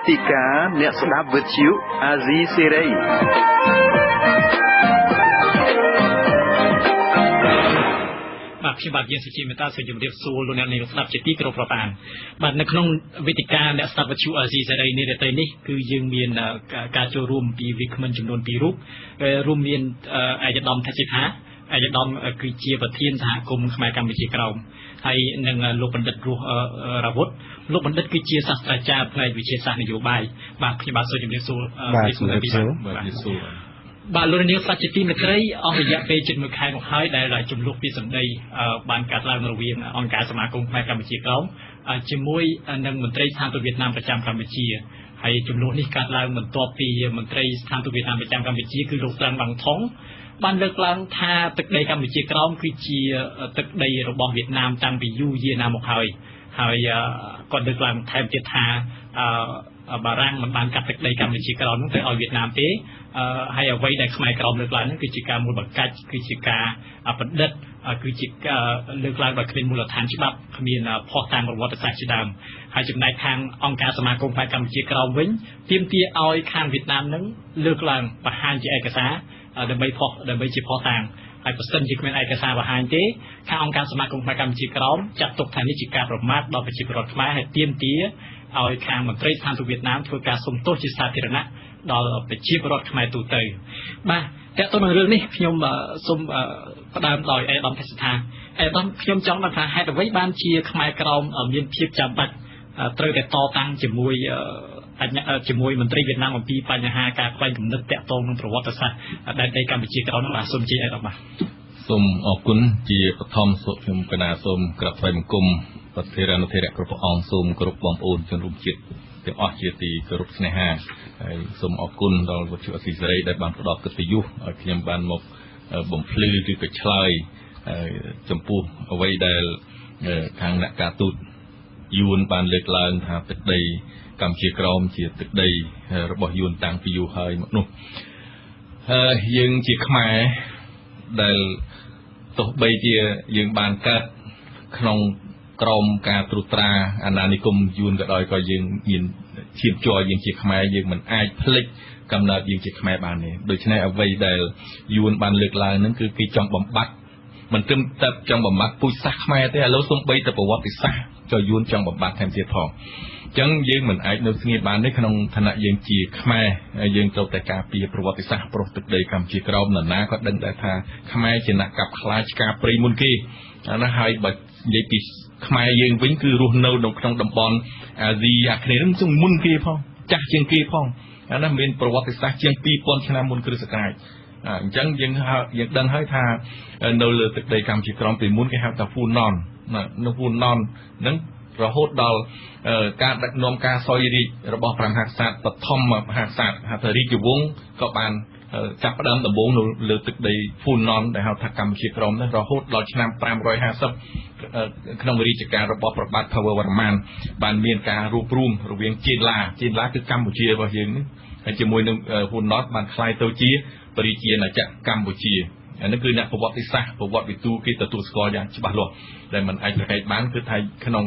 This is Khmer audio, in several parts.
ទិកាអ្នកស្ដាប់វិទ្យុអាស៊ីសេរី បាទខ្ញុំបាទយើងសុជាមេតាសូមជម្រាបសួរលោកអ្នកនាងស្ដាប់ជាទីគោរពរាប់អានបាទនៅក្នុងវេទិកាអ្នកស្ដាប់វិទ្យុអាស៊ីសេរីនេះរាត្រីនេះគឺយើងមានការចូលរួមពីវាគ្មិនចំនួន2រូបរួមមានឯកឧត្តមថសិដ្ឋាឯកឧត្តមគឺជាប្រធានសហគមន៍ខ្មែរកម្ពុជាក្រោមហើយនិងលោកបណ្ឌិតរស់រាវុធលោកបណ្ឌិតគឺជាសាស្ត្រាចារ្យផ្នែកវិទ្យាសាស្ត្រនយោបាយបាទខ្ញុំបាទសូមជម្រាបសួរបាទជំរាបសួរបាទសួរបាទលោកនាងស្ដេចជាទីមេត្រីអស់រយៈពេលជិត1ខែមកហើយដែលចំនួនពីសម្ដីបានកើតឡើងរវាងអង្គការសមាគមខ្មែរកម្ពុជាក្រោមជាមួយនឹងមន្ត្រីស្ថានទូតវៀតណាមប្រចាំកម្ពុជាហើយចំនួននេះកើតឡើងបន្ទាប់ពីមន្ត្រីស្ថានទូតវៀតណាមប្រចាំកម្ពុជាគឺលោកត្រាំងបាំងថងបានលើកឡើងថាទឹកដីកម្ពុជាក្រោមគឺជាទឹកដីរបស់វៀតណាមតាំងពីយូរយារណាស់មកហើយហើយគាត់លើកឡើងថែមទៀតថាបារាំងមិនបានកាត់ទឹកដីកម្ពុជាក្រោមនោះទៅឲ្យវៀតណាមទេហើយអ្វីដែលខ្មែរក្រោមលើកឡើងនោះគឺជាការមូលបង្កាច់គឺជាការបណ្ឌិតគឺជាលើកឡើងដោយគ្មានមូលដ្ឋានច្បាប់គ្មានភស្តុតាងប្រវត្តិសាស្ត្រជាដើមហើយចំណែកខាងអង្គការសមាគមខ្មែរកម្ពុជាក្រោមវិញទាមទារឲ្យខាងវៀតណាមនឹងលើកឡើងបង្ហាញជាឯកសារដើម្បីជាភស្តុតាងហើយប្រសិនជាគ្មានឯកសារបង្ហាញទេខាងអង្គការសមាគមខ្មែរកម្ពុជាក្រោមចាត់ទុកថានេះជាការប្រមាថដល់ប្រជាពលរដ្ឋខ្មែរហើយទាមទារឲ្យខាងមន្ត្រីស្ថានទូតវៀតណាមធ្វើការសុំទោសជាសាធារណៈដល់ប្រជាពលរដ្ឋខ្មែរទូទៅបាទតើតើនឹងរឿងនេះខ្ញុំសូមផ្ដើមដោយឯកឧត្តមថេសិដ្ឋាឯកឧត្តមខ្ញុំចង់ដឹងថាហេតុអ្វីបានជាខ្មែរក្រោមមានភាពចាំបាច់ត្រូវតែតតាំងជាមួយមន្ត្រីវៀតណាមអំពីបញ្ហាការខ្វែងគំនិតតាក់ទងនឹងប្រវត្តិសាស្ត្រដែនដីកម្ពុជាក្រោមនោះបាទសូមជម្រាបឯកឧត្តមបាទសូមអរគុណជាបឋមសូមខ្ញុំកណាសូមក្រាបថ្វាយបង្គំប្រធានាធិរៈគ្រប់ព្រះអង្គសូមគោរពបងប្អូនជនរួមជាតិទាំងអស់ជាទីគោរពស្នេហាហើយសូមអរគុណដល់វិទ្យុអស៊ីសេរីដែលបានផ្ដល់កិត្តិយសឲ្យខ្ញុំបានមកបំភ្លឺឬក៏ឆ្លើយចំពោះអ្វីដែលខាងអ្នកការទូតយួនបានលើកឡើងថាទឹកដីកម្ពុជាក្រោមជាទឹកដីរបស់យួនតាំងពីយូរហើយមកនោះហើយយើងជាខ្មែរដែលទោះបីជាយើងបានកើតក្នុងក្រមការត្រួតត្រាអាណានិគមយួនក៏ដោយក៏យើងមានឈាមជ័រយើងជាខ្មែរយើងមិនអាចភ្លេចកំណើតយើងជាខ្មែរបានទេដូច្នេះអ្វីដែលយួនបានលើកឡើងហ្នឹងគឺគេចង់បំបត្តិមិនត្រឹមតែចង់បំបត្តិពូជសាសន៍ខ្មែរទេឥឡូវសូម្បីតែប្រវត្តិសាស្ត្រក៏យួនចង់បំបត្តិថែមទៀតផងអញ្ចឹងយើងមិនអាចនៅស្ងៀមបានទេក្នុងឋានៈយើងជាខ្មែរយើងត្រូវតែការពារប្រវត្តិសាស្ត្រប្រុសទឹកដីកម្ពុជាក្រោមនរណាក៏ដឹងដែរថាខ្មែរជាអ្នកកាប់ខ្លាឆ្កាព្រៃមុនគេណាហើយបើនិយាយពីខ្មែរយើងវិញគឺរស់នៅក្នុងតំបន់អាស៊ីអាគ្នេយ៍ហ្នឹងមុនគេផងចាស់ជាងគេផងអាណាមានប្រវត្តិសាស្ត្រជាង2000ឆ្នាំមុនគ្រិស្តសករាជអញ្ចឹងយើងដឹងហើយថានៅលើទឹកដីកម្ពុជាក្រោមពីមុនគេហៅថាហ្វូណនណានៅហ្វូណនហ្នឹងរហូតដល់ការដឹកនាំការសោយរាជរបស់ព្រះមហាក្សត្របឋមមហាក្សត្រហៅថារាជវង្សក៏បានចាប់ផ្ដើមដំបូងនៅលើទឹកដីហ្វូណនដែលហៅថាកម្ពុជាក្រោមនេះរហូតដល់ឆ្នាំ550ក្នុងរាជការរបស់ព្រះបាទភវវរ្ម័នបានមានការរួបរួមរវាងចេនឡាគឺកម្ពុជារបស់យើងនេះហើយជាមួយនឹងហ្វូណនបានក្លាយទៅជាប្រជាណាចក្រកម្ពុជាអានេះគឺអ្នកប្រវត្តិសាស្ត្រប្រវត្តិវិទូគេទទួលស្គាល់យ៉ាងច្បាស់លាស់ដែលមិនអាចប្រកែកបានគឺថាក្នុង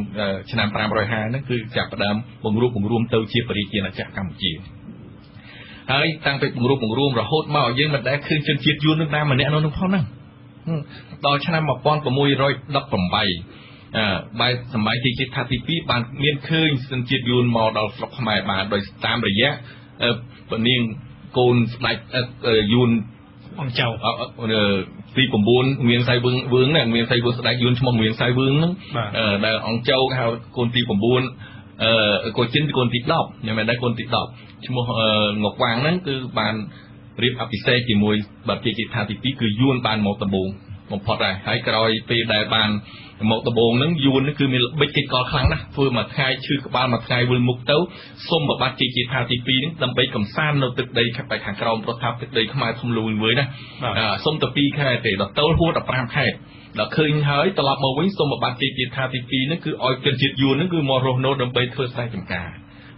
ឆ្នាំ550ហ្នឹងគឺចាប់ផ្ដើមបង្រួបបង្រួមទៅជាប្រជាណាចក្រកម្ពុជាហើយតាំងពីបង្រួបបង្រួមរហូតមកយើងមិនដែលឃើញជនជាតិយួននឹងណាម្នាក់នៅនោះផងហ្នឹងដល់ឆ្នាំ1618បែបសម័យទីជាតិថាទី2បានមានឃើញជនជាតិយួនមកដល់ស្រុកខ្មែរបានដោយតាមរយៈពនាងកូនស្ដេចយួនអង្គចៅទី9មានសៃវឿងវឿងណាមានសៃវឿងស្ដេចយួនឈ្មោះមានសៃវឿងហ្នឹងដែលអង្គចៅហៅកូនទី9កូនចិនកូនទី10ខ្ញុំមិនដែរកូនទី10ឈ្មោះងកវាងហ្នឹងគឺបានរៀបអភិសេកជាមួយបាទជាជាតិថាទី2គឺយួនបានមកដំបូងបំផុតដែរហើយក្រោយពេលដែលបានមកដំបូងហ្នឹងយួនហ្នឹងគឺមានល្បិចកិច្ចកលខ្លាំងណាស់ធ្វើមួយថ្ងៃឈឺក្បាលមួយថ្ងៃវិលមុខទៅសុំបបាត់ជាជាតិថាទី2ហ្នឹងដើម្បីកំសាន្តនៅទឹកដីបែកខាងក្រោមព្រោះថាទឹកដីខ្មែរធំលូនវើយណាសុំតែ2ខែទេដល់ទៅហួស15ខែដល់ឃើញហើយត្រឡប់មកវិញសុំបបាត់ជាជាតិថាទី2ហ្នឹងគឺឲ្យជនជាតិយួនហ្នឹងគឺមករស់នៅដើម្បីធ្វើស្រែចម្ការ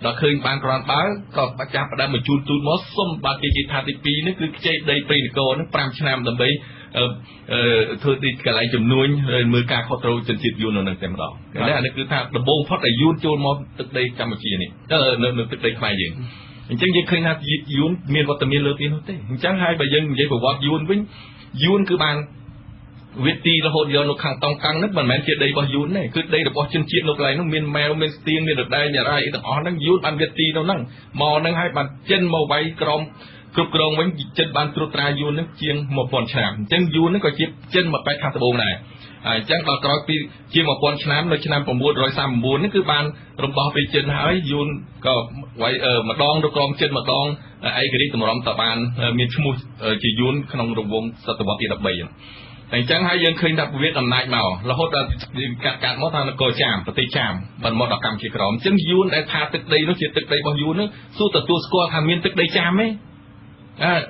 ដល់ឃើញបានគ្រាន់បើក៏ចាប់ផ្ដើមបញ្ជូនទូតមកសុំបាទជាជាតិថាទី2នេះគឺខ្ចីដីព្រៃនគរហ្នឹង5ឆ្នាំដើម្បី ធ្វើទីកន្លែងជំនួញមើលការខុសត្រូវជនជាតិយួននៅនឹងតែម្ដងនេះអានេះគឺថាដំបូងផុតដែលយួនចូលមកទឹកដីកម្ពុជានេះនៅទឹកដីខ្មែរយើងអញ្ចឹងយើងឃើញថាយួនមានវត្តមានលើទីនោះទេអញ្ចឹងហើយបើយើងនិយាយប្រវត្តិយួនវិញយួនគឺបានវាទីរហូតយកនៅខាងតង់កាំងហ្នឹងមិនមែនជាដីរបស់យួនទេគឺដីរបស់ជនជាតិនៅកន្លែងនោះមានម៉ែវមានស្ទៀងមានរដែងរ៉ៃអីទាំងអស់ហ្នឹងយួនបានវាទីនៅហ្នឹងមកហ្នឹងហើយបានចិនមកវាយក្រមគ្រប់គ្រងវិញចិនបានត្រួតត្រាយួនហ្នឹងជាង1000ឆ្នាំអញ្ចឹងយួនហ្នឹងក៏ជាចិនមកបែកខាងត្បូងដែរហើយអញ្ចឹងដល់ក្រោយពីជាង1000ឆ្នាំនៅឆ្នាំ939នេះគឺបានរំដោះពីចិនហើយយួនក៏វាយម្ដងទៅក្រមចិនម្ដងឯករាជ្យតម្រាំតបានមានឈ្មោះជាយួនក្នុងរង្វង់សតវត្សទី13អញ្ចឹងហើយយើងឃើញថាវាអំណាចមករហូតដល់កាត់មកថានគរចាមប្រទេសចាមបានមកដល់កម្ពុជាក្រមអញ្ចឹងយួនដែលថាទឹកដីនោះជាទឹកដីរបស់យួននោះសួរទទួលស្គាល់ថាមានទឹកដីចាមទេ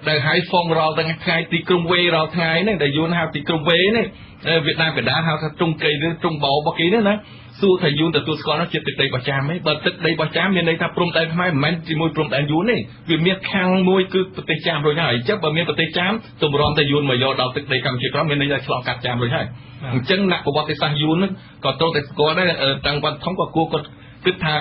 ដែលហើយហ្វងរាល់ទាំងថ្ងៃទីក្រុងវេរាល់ថ្ងៃហ្នឹងដែលយួនហៅទីក្រុងវេនេះវៀតណាមកដាហៅថាទ្រង់កៃឬទ្រង់បោរបស់គេហ្នឹងណាសួរថាយួនទទួលស្គាល់នោះជាទឹកដីរបស់ចាមទេបើទឹកដីរបស់ចាមមានន័យថាព្រំដែនខ្មែរមិនមែនជាមួយព្រំដែនយួនទេវាមានខាងមួយគឺប្រទេសចាមរួចហើយអញ្ចឹងបើមានប្រទេសចាមទម្រាំតែយួនមកយកដល់ទឹកដីកម្ពុជាក្រមមានន័យថាឆ្លងកាត់ចាមរួចហើយអញ្ចឹងអ្នកប្រវត្តិសាស្ត្រយួនហ្នឹងក៏ត្រូវតែស្គាល់ដែរតាំងវត្តធំក៏គួរគាត់គិតថា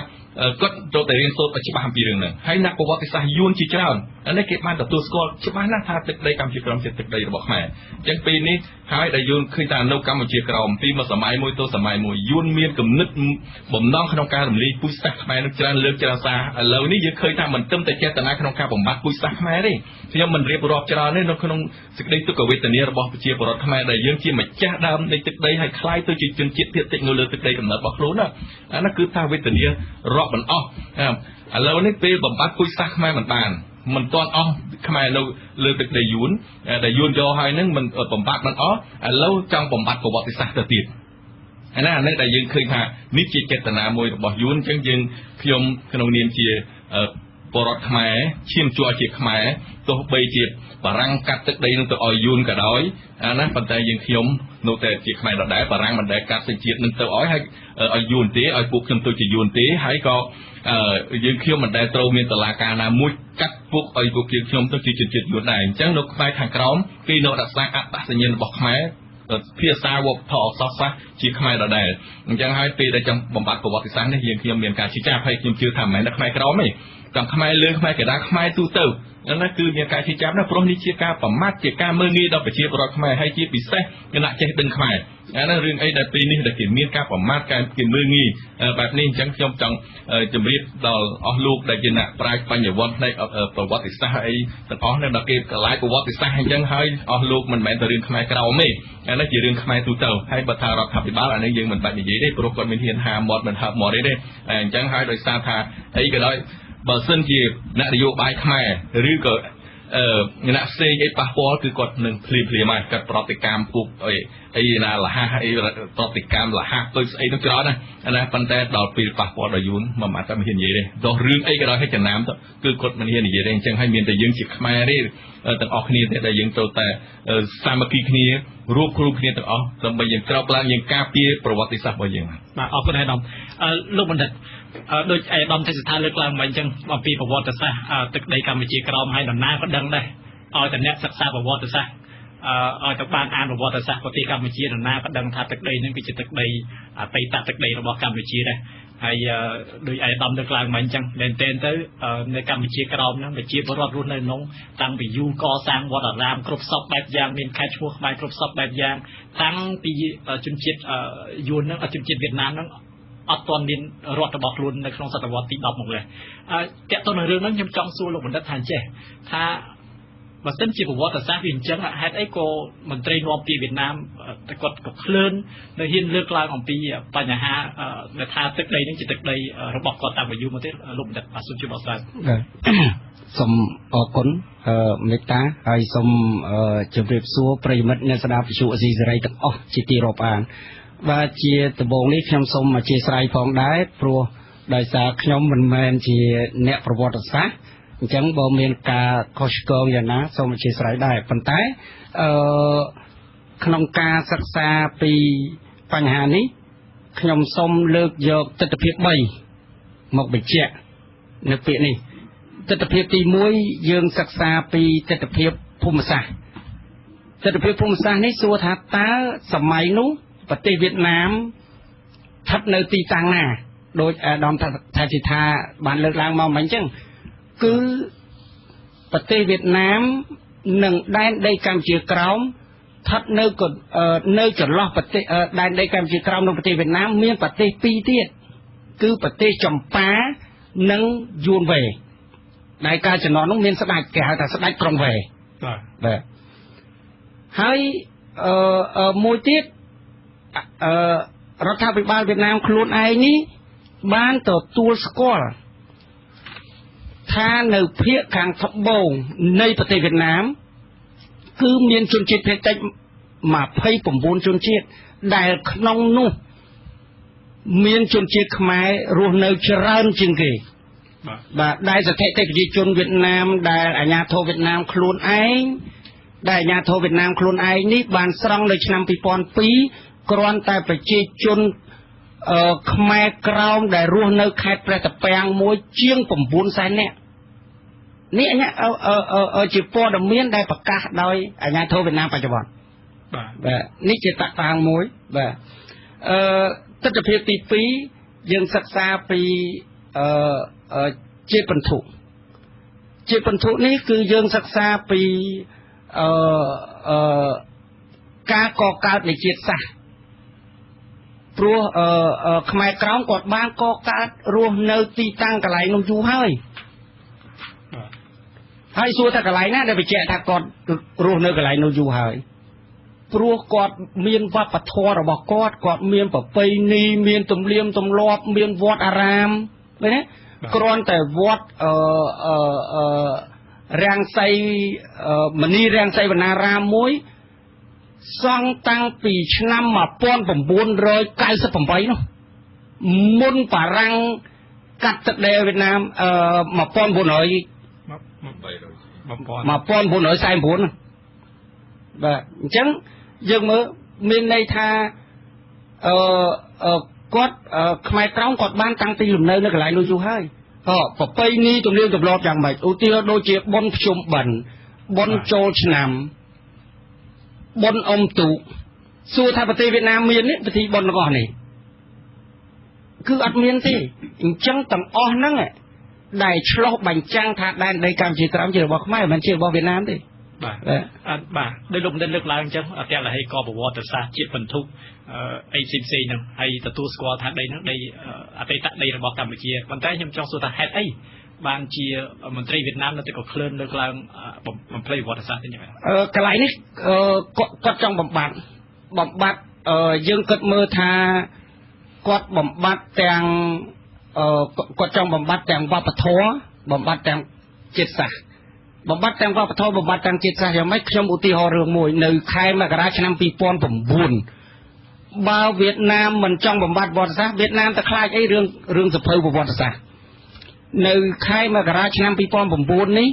គាត់ត្រូវតែរៀនសូត្រឲ្យច្បាស់អំពីរឿងហ្នឹងហើយអ្នកប្រវត្តិសាស្ត្រយួនជាច្រើនអានេះគេបានទទួលស្គាល់ច្បាស់ណាស់ថាទឹកដីកម្ពុជាក្រមជាទឹកដីរបស់ខ្មែរអញ្ចឹងពេលនេះហើយដែលយួនឃើញថានៅកម្ពុជាក្រមពីមួយសម័យមួយទៅសម័យមួយយួនមានគំនិតបំណងក្នុងការរំលាយពូជសាសន៍ខ្មែរនឹងច្រើនលើកច្រើនសារឥឡូវនេះយើងឃើញថាមិនត្រឹមតែចេតនាក្នុងការបំបត្តិពូជសាសន៍ខ្មែរទេខ្ញុំមិនរៀបរាប់ច្រើនទេនៅក្នុងសេចក្តីទុក្ខវេទនារបស់ប្រជាពលរដ្ឋខ្មែរដែលយើងជាម្ចាស់ដើមនៃទឹកដីហើយក្លាយទៅជាជនជាតិភាគតិចនៅលើទឹកដីកំណត់របស់ខ្លួនណាអានោះគឺថាវេទនារាប់មិនអស់ឥឡូវនេះពេលបំបត្តិពូជសាសន៍ខ្មែរមិនបានមិនទាន់អស់ខ្មែរនៅលើទឹកដីយួនដែលយួនយកហើយហ្នឹងមិនបំបត្តិមិនអស់ឥឡូវចង់បំបត្តិប្រវត្តិសាស្ត្រទៅទៀតអានេះដែលយើងឃើញថានេះជាចេតនាមួយរបស់យួនអញ្ចឹងយើងខ្ញុំក្នុងនាមជាពលរដ្ឋខ្មែរឈាមជ័រជាខ្មែរទោះបីជាបារាំងកាត់ទឹកដីនឹងទៅឲ្យយួនក៏ដោយអាណាប៉ុន្តែយើងខ្ញុំនៅតែជាខ្មែរដដែលបារាំងមិនដែលកាត់សញ្ជាតិនឹងទៅឲ្យហើយឲ្យយួនទេឲ្យពួកខ្ញុំទៅជាយួនទេហើយក៏យើងខ្ញុំមិនដែលត្រូវមានតឡាការណាមួយកាត់ពួកឲ្យពួកយើងខ្ញុំទៅជាជនជាតិយួនដែរអញ្ចឹងនៅខ្មែរខាងក្រោមគេនៅរក្សាអត្តសញ្ញាណរបស់ខ្មែរភាសាវប្បធម៌អក្សរសាស្ត្រជាខ្មែរដដែលអញ្ចឹងហើយពេលដែលចង់បំបត្តិប្រវត្តិសាស្ត្រនេះយើងខ្ញុំមានការជឿចាប់ហើយខ្ញុំជឿថាមិនមែនតែខ្មែរក្រមទេទាំងខ្មែរលើខ្មែរកណ្ដាលខ្មែរទូទៅណាគឺមានការជឿចាប់ណាព្រោះនេះជាការប្រមាថជាការមើលងាយដល់ប្រជាពលរដ្ឋខ្មែរហើយជាពិសេសគណៈចេះដឹងខ្មែរអានោះរឿងអីដែលពេលនេះដែលគេមានការប្រមាថការគេមើលងាយបែបនេះអញ្ចឹងខ្ញុំចង់ជម្រាបដល់អស់លោកដែលជាអ្នកប្រាជ្ញបញ្ញវន្តផ្នែកប្រវត្តិសាស្ត្រអីទាំងអស់នេះដល់គេកលាយប្រវត្តិសាស្ត្រអញ្ចឹងហើយអស់លោកមិនមែនតែរឿងខ្មែរក្រោមទេអានេះជារឿងខ្មែរទូទៅហើយបើថារដ្ឋាភិបាលអានេះយើងមិនបាច់និយាយទេព្រោះគាត់មានហ៊ានហាមាត់មិនហើបមាត់ទេអញ្ចឹងហើយដោយសារថាអីក៏ដោយបើសិនជាអ្នកនយោបាយខ្មែរឬក៏អ្នកផ្សេងអីប៉ះពាល់គឺគាត់នឹងភ្លាមភ្លាមហើយគាត់ប្រតិកម្មពួកអីណាលះអីប្រតិកម្មលះទៅស្អីនោះច្រើនណាណាប៉ុន្តែដល់ពេលប៉ះពាល់ដល់យួនមិនអាចតែមិនហ៊ាននិយាយទេដល់រឿងអីក៏ដោយឲ្យចំណាំទៅគឺគាត់មិនហ៊ាននិយាយទេអញ្ចឹងហើយមានតែយើងជាខ្មែរទេទាំងអស់គ្នាទេដែលយើងត្រូវតែសាមគ្គីគ្នារួបរួមគ្នាទាំងអស់ដើម្បីយើងក្រោកឡើងយើងការពារប្រវត្តិសាស្ត្ររបស់យើងបាទអរគុណអាដាមលោកបណ្ឌិតដូចអាដាមទេស្ថាលើកឡើងមកអញ្ចឹងអំពីប្រវត្តិសាស្ត្រទឹកដីកម្ពុជាក្រោមហើយនរណាក៏ដឹងដែរឲ្យតែអ្នកសិក្សាប្រវត្តិសាស្ត្រឲ្យទៅបានអានប្រវត្តិសាស្ត្រប្រទេសកម្ពុជានរណាក៏ដឹងថាទឹកដីនេះគឺជាទឹកដីអតីតទឹកដីរបស់កម្ពុជាដែរហើយដូចអាដាមលើកឡើងមកអញ្ចឹងមែនទែនទៅនៅកម្ពុជាក្រោមហ្នឹងប្រជាពលរដ្ឋរស់នៅក្នុងតាំងពីយូរកសាងវត្តអារាមគ្រប់សពបែបយ៉ាងមានខេត្តឈ្មោះខ្មែរគ្រប់សពបែបយ៉ាងតាំងពីជនជាតិយួនហ្នឹងជនជាតិវៀតណាមហ្នឹងអត់ទាន់មានរដ្ឋរបស់ខ្លួននៅក្នុងសតវត្សទី10មកលេះតើតើនឹងរឿងហ្នឹងខ្ញុំចង់សួរលោកបណ្ឌិតថាអញ្ចេះថាបើសិនជាប្រវត្តិសាស្ត្រវាអញ្ចឹងហេតុអីក៏មន្ត្រីនាំពីវៀតណាមគាត់ក៏ក្លឿននៅហ៊ានលើកឡើងអំពីបញ្ហាដែលថាទឹកដីហ្នឹងជាទឹកដីរបស់គាត់តាំងពីយូរមកទេលោកបណ្ឌិតបាទសូមជួយបកស្រាយសូមអរគុណមេត្តាហើយសូមជម្រាបសួរប្រិយមិត្តអ្នកស្ដាប់វិទ្យុអាស៊ីសេរីទាំងអស់ជាទីរាប់អានបាទជាដំបូងនេះខ្ញុំសូមអធិស្ឋានផងដែរព្រោះដោយសារខ្ញុំមិនមែនជាអ្នកប្រវត្តិសាស្ត្រអញ្ចឹងបើមានការខុសឆ្គងយ៉ាងណាសូមអធិស្ឋានដែរប៉ុន្តែក្នុងការសិក្សាពីបញ្ហានេះខ្ញុំសូមលើកយកទិដ្ឋភាព3មកបញ្ជាក់នៅពាក្យនេះទិដ្ឋភាពទី1យើងសិក្សាពីទិដ្ឋភាពភូមិសាស្ត្រ ទិដ្ឋភាពភូមិសាស្ត្រនេះសួរថាតើសម័យនោះប្រទេសវៀតណាមស្ថិតនៅទីតាំងណាដោយអាដាមថាជាថាបានលើកឡើងមកមិញអញ្ចឹងគឺប្រទេសវៀតណាមនិងដែនដីកម្ពុជាក្រោមស្ថិតនៅនៅចន្លោះប្រទេសដែនដីកម្ពុជាក្រោមនិងប្រទេសវៀតណាមមានប្រទេសពីរទៀតគឺប្រទេសចម្ប៉ានិងយួនវេដែលកាលជំនាន់នោះមានស្ដេចគេហៅថាស្ដេចក្រុងវេបាទហើយមួយទៀតរដ្ឋាភិបាលវៀតណាមខ្លួនឯងនេះបានទទួលស្គាល់ថានៅភាគខាងត្បូងនៃប្រទេសវៀតណាមគឺមានជនជាតិភាគតិច29ជនជាតិដែលក្នុងនោះមានជនជាតិខ្មែររស់នៅច្រើនជាងគេបាទដែលស្ថិតិប្រជាជនវៀតណាមដែលអាជ្ញាធរវៀតណាមខ្លួនឯងដែលអាជ្ញាធរវៀតណាមខ្លួនឯងនេះបានស្រង់នៅឆ្នាំ2002គ្រាន់តែប្រជាជនខ្មែរក្រោមដែលរស់នៅខេត្តព្រះត្រពាំងមួយជាង9សែននាក់នេះជាព័ត៌មានដែលប្រកាសដោយអាជ្ញាធរវៀតណាមបច្ចុប្បន្នបាទនេះជាតតាំងមួយបាទទិដ្ឋភាពទី2យើងសិក្សាពីជាតិពន្ធុជាតិពន្ធុនេះគឺយើងសិក្សាពីការកកើតនៃជាតិសាសន៍ព្រោះខ្មែរក្រោមគាត់បានកកើតរស់នៅទីតាំងកន្លែងនោះយូរហើយហើយសួរថាកន្លែងណាដែលបញ្ជាក់ថាគាត់រស់នៅកន្លែងនោះយូរហើយព្រោះគាត់មានវប្បធម៌របស់គាត់គាត់មានប្រពៃណីមានទំនៀមទម្លាប់មានវត្តអារាមឃើញទេគ្រាន់តែវត្តរាំងសីមនីរាំងសីវណ្ណារាមមួយសង់តាំងពីឆ្នាំ1998នោះមុនបារាំងកាត់ទឹកដីវៀតណាម1949បាទអញ្ចឹងយើងមើលមានន័យថាគាត់ខ្មែរក្រោមគាត់បានតាំងទីលំនៅនៅកន្លែងនោះយូរហើយប្រពៃណីទំនៀមទម្លាប់យ៉ាងម៉េចឧទាហរណ៍ដូចជាបុណ្យភ្ជុំបិណ្ឌបុណ្យចូលឆ្នាំបុណ្យអុំទូកសួរថាប្រទេសវៀតណាមមាននេះពិធីបុណ្យរបស់នេះគឺអត់មានទេអញ្ចឹងទាំងអស់ហ្នឹងដែលឆ្លោះបញ្ចាំងថាដែនដីកម្ពុជាក្រោមជារបស់ខ្មែរមិនជារបស់វៀតណាមទេបាទបាទដោយលោកបណ្ឌិតលើកឡើងអញ្ចឹងអតលហេកប្រវត្តិសាស្ត្រជាតិពន្ធុអីផ្សេងៗហ្នឹងហើយទទួលស្គាល់ថាដីហ្នឹងដីអតីតដីរបស់កម្ពុជាប៉ុន្តែខ្ញុំចង់សួរថាហេតុអីបានជាមន្ត្រីវៀតណាមនៅតែក៏ក្លឿនលើកឡើងបំភ្លៃប្រវត្តិសាស្ត្រទេកន្លែងនេះគាត់ចង់បំបត្តិយើងគិតមើលថាគាត់បំបត្តិទាំងគាត់ចង់បំបត្តិទាំងវប្បធម៌បំបត្តិទាំងជាតិសាសន៍បំបត្តិទាំងវប្បធម៌បំបត្តិទាំងជាតិសាសន៍យ៉ាងម៉េចខ្ញុំឧទាហរណ៍រឿងមួយនៅខែមករាឆ្នាំ2009បើវៀតណាមមិនចង់បំបត្តិប្រវត្តិសាស្ត្រវៀតណាមទៅខ្លាចអីរឿងសភៅប្រវត្តិសាស្ត្រនៅខែមករាឆ្នាំ2009នេះ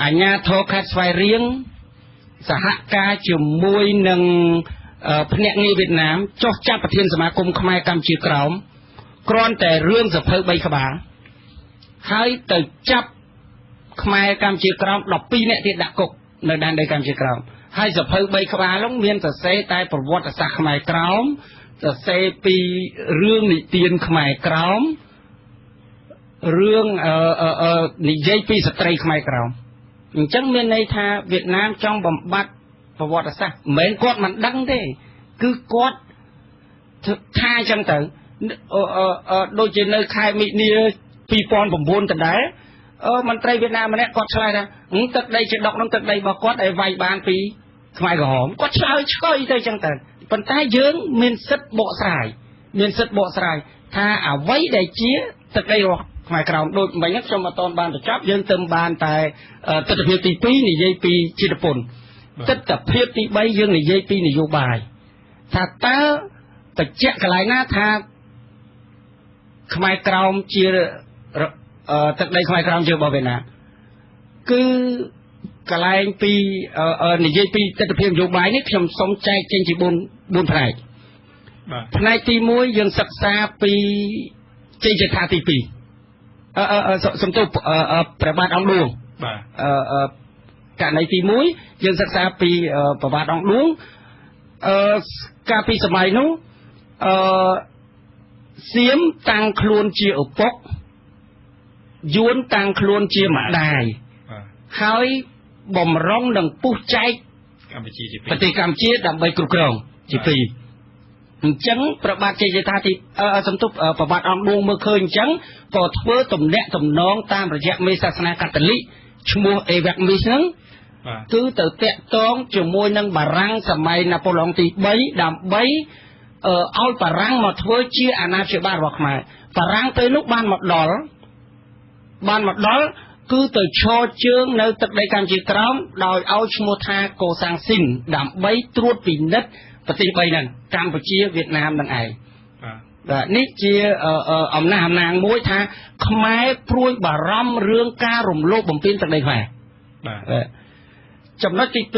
អាជ្ញាធរខេត្តស្វាយរៀងសហការជាមួយនឹងភ្នាក់ងារវៀតណាមចុះចាប់ប្រធានសមាគមខ្មែរកម្ពុជាក្រោមគ្រាន់តែរឿងសភៅ3ក្បាលហើយទៅចាប់ខ្មែរកម្ពុជាក្រោម12នាក់ទៀតដាក់គុកនៅដែនដីកម្ពុជាក្រោមហើយសភៅ3ក្បាលនោះមានសរសេរតែប្រវត្តិសាស្ត្រខ្មែរក្រោមសរសេរពីរឿងនិទានខ្មែរក្រោមរឿងនិយាយពីស្ត្រីខ្មែរក្រោមអញ្ចឹងមានន័យថាវៀតណាមចង់បំបត្តិប្រវត្តិសាស្ត្រមិនមែនគាត់មិនដឹងទេគឺគាត់ថាអញ្ចឹងទៅដូចជានៅខែមិនិនា2009ដដែលមន្ត្រីវៀតណាមម្នាក់គាត់ឆ្លើយថាទឹកដីជាដុកនោះទឹកដីរបស់គាត់ឲ្យវាយបានពីខ្មែរក្រហមគាត់ឆ្លើយឆ្កុយទៅអញ្ចឹងទៅប៉ុន្តែយើងមានសិទ្ធិបកស្រាយមានសិទ្ធិបកស្រាយថាអ្វីដែលជាទឹកដីរបស់ខ្មែរក្រោមដូចមិញហ្នឹងខ្ញុំអត់ទាន់បានបញ្ចប់យើងទៅបានតែទិដ្ឋភាពទី2និយាយពីជាតិពន្ធទិដ្ឋភាពទី3យើងនិយាយពីនយោបាយថាតើបញ្ជាក់កន្លែងណាថាខ្មែរក្រោមជាទឹកដីខ្មែរក្រោមជារបស់វៀតណាមគឺកន្លែងពីនិយាយពីទិដ្ឋភាពនយោបាយនេះខ្ញុំសូមចែកចេញជា4ផ្នែកបាទផ្នែកទី1យើងសិក្សាពីជ័យជេដ្ឋាទី2សំទោសព្រះបាទអង្គឌួងបាទ ករណីទី1យើងសិក្សាពីប្រវត្តិអង្គឌួងកាលពីសម័យនោះសៀមតាំងខ្លួនជាឪពុកយួនតាំងខ្លួនជាម្ដាយហើយបំរុងនឹងពុះចែកកម្ពុជាជាពីរប្រទេសកម្ពុជាដើម្បីគ្រប់គ្រងជាពីរអញ្ចឹងប្របាទជ័យជេដ្ឋាទីសំទុះប្របាទអង្គឌួងមើលឃើញអញ្ចឹងក៏ធ្វើទំនាក់ទំនងតាមរយៈមេសាសនាកាតូលិកឈ្មោះអេវ៉ាក់មីសហ្នឹងគឺទៅតាក់ទងជាមួយនឹងបារាំងសម័យណាប៉ូឡុងទី3ដើម្បីឲ្យបារាំងមកធ្វើជាអាណាព្យាបាលរបស់ខ្មែរបារាំងពេលនោះបានមកដល់គឺទៅឈរជើងនៅទឹកដីកម្ពុជាក្រោមដោយឲ្យឈ្មោះថាកូសាំងស៊ីនដើម្បីត្រួតពិនិត្យប្រទេស3ហ្នឹងកម្ពុជាវៀតណាមនឹងឯងបាទនេះជាអំណះអំណាងមួយថាខ្មែរព្រួយបារម្ភរឿងការរំលោភបំពានទឹកដីខ្មែរបាទចំណុចទី2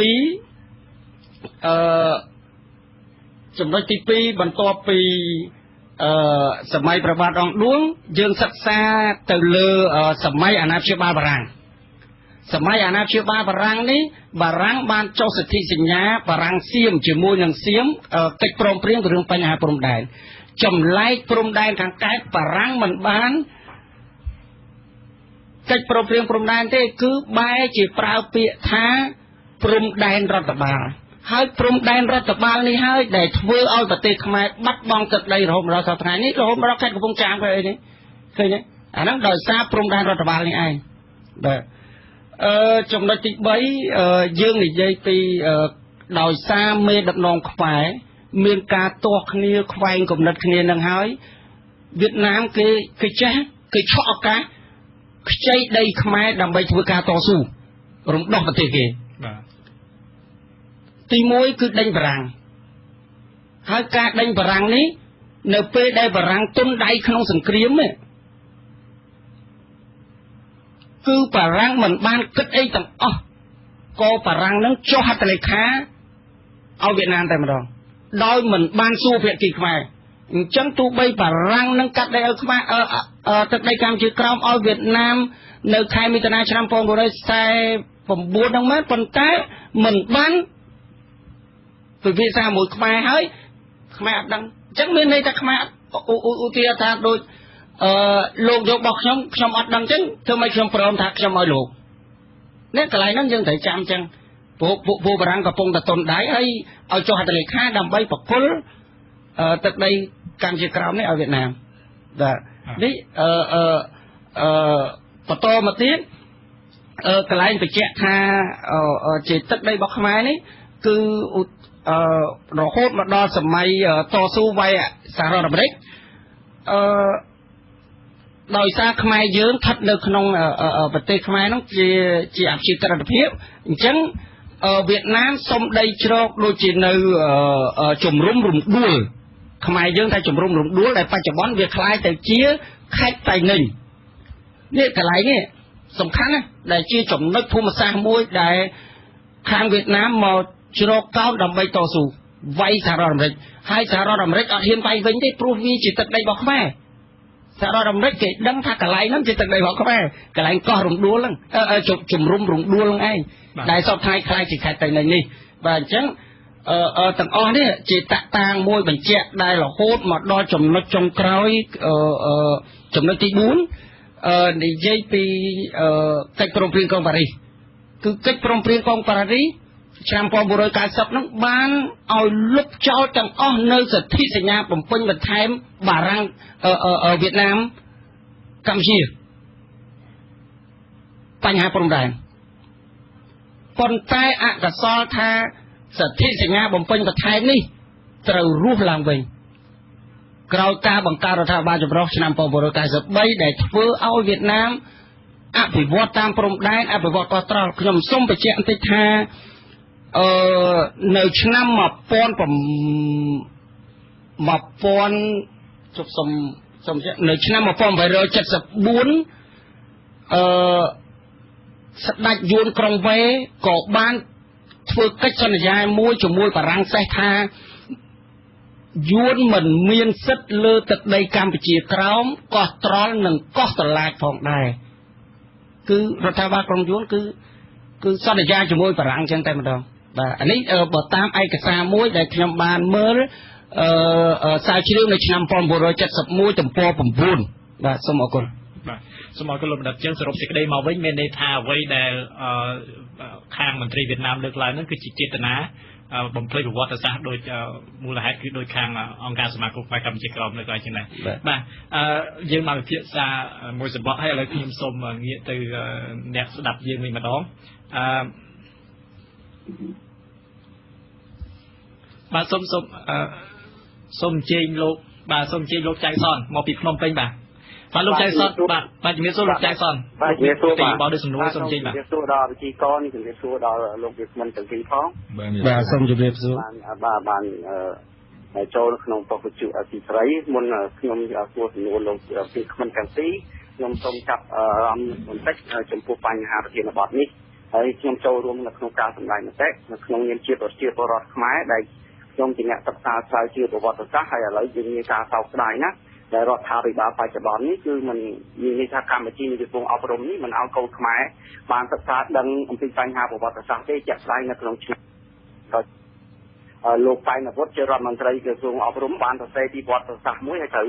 ចំណុចទី2បន្ទាប់ពីសម័យព្រះបាទអង្គឌួងយើងសិក្សាទៅលើសម័យអាណាព្យាបាលបារាំងសម័យអាណាព្យាបាលបារាំងនេះបារាំងបានចុះសន្ធិសញ្ញាបារាំងសៀមជាមួយនឹងសៀមកិច្ចព្រមព្រៀងរឿងបញ្ហាព្រំដែនចម្លែកព្រំដែនខាងកើតបារាំងមិនបានកិច្ចព្រមព្រៀងព្រំដែនទេគឺបែរជាប្រើពាក្យថាព្រំដែនរដ្ឋបាលហើយព្រំដែនរដ្ឋបាលនេះហើយដែលធ្វើឲ្យប្រទេសខ្មែរបាត់បង់ទឹកដីរហូតមកដល់សប្តាហ៍ថ្ងៃនេះរហូតមកដល់ខេត្តកំពង់ចាមក៏អីនេះឃើញទេអាហ្នឹងដោយសារព្រំដែនរដ្ឋបាលនេះឯងបាទចំណុចទី3យើងនិយាយពីដោយសារមេដឹកនាំខ្មែរមានការទាស់គ្នាខ្វែងគំនិតគ្នានឹងហើយវៀតណាមគេចេះគេឆក់ឱកាសខ្ចីដីខ្មែរដើម្បីធ្វើការតស៊ូរំដោះប្រទេសគេបាទទី1គឺដេញបារាំងហើយការដេញបារាំងនេះនៅពេលដែលបារាំងទុនដៃក្នុងសង្គ្រាមគឺបារាំងមិនបានគិតអីទាំងអស់ក៏បារាំងនឹងចុះហត្ថលេខាឲ្យវៀតណាមតែម្ដងដោយមិនបានសួរភាគីខ្មែរអញ្ចឹងទោះបីបារាំងនឹងកាត់ដីឲ្យខ្មែរទឹកដីកម្ពុជាក្រោមឲ្យវៀតណាមនៅខែមិថុនាឆ្នាំ1949ហ្នឹងមែនប៉ុន្តែមិនបានពិភាក្សាមួយខ្មែរហើយខ្មែរអត់ដឹងអញ្ចឹងមានន័យថាខ្មែរឧទាហរណ៍ថាដូចលោកយករបស់ខ្ញុំខ្ញុំអត់ដឹងអញ្ចឹងធ្វើម៉េចខ្ញុំព្រមថាខ្ញុំឲ្យលោកនេះកន្លែងហ្នឹងយើងត្រូវចាំអញ្ចឹងព្រោះពួកបារាំងកំពុងតែតុនដៃហើយឲ្យចុះហត្ថលេខាដើម្បីប្រគល់ទឹកដីកម្ពុជាក្រោមនេះឲ្យវៀតណាមបាទនេះបន្តមកទៀតកន្លែងបញ្ជាក់ថាជាទឹកដីរបស់ខ្មែរនេះគឺរហូតមកដល់សម័យតស៊ូវ័យសហរដ្ឋអាមេរិកដោយសារខ្មែរយើងស្ថិតនៅក្នុងប្រទេសខ្មែរនោះជាអព្យាក្រឹតភាពអញ្ចឹងវៀតណាមសុំដីជ្រកដូចជានៅជំរុំរំដួលខ្មែរយើងថាជំរុំរំដួលដែលបច្ចុប្បន្នវាคล้ายទៅជាខេត្តតៃនិញនេះកន្លែងនេះសំខាន់ណាស់ដែលជាចំណុចភូមិសាស្ត្រមួយដែលខាងវៀតណាមមកជ្រកកោនដើម្បីតស៊ូវាយសហរដ្ឋអាមេរិកហើយសហរដ្ឋអាមេរិកអត់ហ៊ានវាយវិញទេព្រោះវាជាទឹកដីរបស់ខ្មែរសហរដ្ឋអាមេរិកគេដឹងថាកន្លែងហ្នឹងជាទឹកដីរបស់ខ្មែរកន្លែងកោះរំដួលហ្នឹងជំរុំរំដួលហ្នឹងឯងដែលសពថ្ងៃខ្លាយជាខេត្តតៃនិញនេះបាទអញ្ចឹងទាំងអស់នេះជាតតាងមួយបញ្ជាក់ដែលរហូតមកដល់ចំណុចចុងក្រោយចំណុចទី4និយាយពីកិច្ចព្រមព្រៀងក្រុងប៉ារីសគឺកិច្ចព្រមព្រៀងក្រុងប៉ារីសឆ្នាំ1990ហ្នឹងបានឲ្យលុបចោលទាំងអស់នៅសន្ធិសញ្ញាបំពេញបន្ថែមបារាំងវៀតណាមកម្ពុជាបញ្ហាព្រំដែនប៉ុន្តែអកុសលថាសន្ធិសញ្ញាបំពេញបន្ថែមនេះត្រូវរស់ឡើងវិញក្រោយការបង្កើតរដ្ឋាភិបាលចម្រុះឆ្នាំ1993ដែលធ្វើឲ្យវៀតណាមអភិវឌ្ឍតាមព្រំដែនអភិវឌ្ឍកោះត្រល់ខ្ញុំសូមបញ្ជាក់បន្តិចថានៅឆ្នាំ1000ជប់សុំនៅឆ្នាំ1874ស្ដេចយួនក្រុងវ៉េក៏បានធ្វើកិច្ចសន្យាមួយជាមួយបារាំងសេះថាយួនមិនមានសិទ្ធិលើទឹកដីកម្ពុជាក្រោមកោះត្រល់និងកោះត្រឡាចផងដែរគឺរដ្ឋាភិបាលក្រុងយួនគឺ គឺសន្យាជាមួយបារាំងចឹងតែម្ដងបាទអានេះបើតាមឯកសារមួយដែលខ្ញុំបានមើលស្រាវជ្រាវនៅឆ្នាំ1971ទំព័រ9បាទសូមអរគុណបាទសូមអរគុណលោកបណ្ឌិតចឹងសរុបសេចក្តីមកវិញមានន័យថាអ្វីដែលខាងមន្ត្រីវៀតណាមលើកឡើងហ្នឹងគឺជាចេតនាបំភ្លេចប្រវត្តិសាស្ត្រដោយមូលហេតុគឺដោយខាងអង្គការសមាគមខ្មែរកម្ពុជាក្រោមលើកឡើងចឹងដែរបាទយើងមកវិភាសាមួយសម្បត្តិហើយឥឡូវខ្ញុំសូមងាកទៅអ្នកស្ដាប់យើងវិញម្ដងបាទសូមសូមសូមអញ្ជើញលោកបាទសូមអញ្ជើញលោកចៅសនមកពីភ្នំពេញបាទបាទលោកចៅសនបាទបាទជំរាបសួរលោកចៅសនបាទជំរាបសួរបាទដូចសំណួរសូមអញ្ជើញបាទជំរាបសួរដល់វិទ្យាករនេះជំរាបសួរដល់លោកវាគ្មិនទាំងពីរផងបាទសូមជំរាបសួរបាទបានចូលក្នុងប៉ុស្តិ៍វិទ្យុអស៊ីសេរីមុនខ្ញុំសួរសំណួរលោកវាគ្មិនទាំងពីរខ្ញុំសូមចាប់អារម្មណ៍បន្តិចចំពោះបញ្ហាប្រធានបទនេះហើយខ្ញុំចូលរួមនៅក្នុងការសម្ដែងមតិនៅក្នុងនាមជាប្រជាពលរដ្ឋខ្មែរដែលខ្ញុំជាអ្នកសិក្សាស្រាវជ្រាវប្រវត្តិសាស្ត្រហើយឥឡូវយើងមានការសោកស្ដាយណាស់ដែលរដ្ឋាភិបាលបច្ចុប្បន្ននេះគឺមិនមានន័យថាកម្ពុជានេះកំពុងអប់រំនេះមិនឲ្យកូនខ្មែរបានសិក្សាដឹងអំពីបញ្ហាប្រវត្តិសាស្ត្រទេជាក់ស្ដែងនៅក្នុងឆ្នាំលោកប៉ែនអាវុធជារដ្ឋមន្ត្រីក្រសួងអប់រំបានសរសេរពីប្រវត្តិសាស្ត្រមួយហើយត្រូវ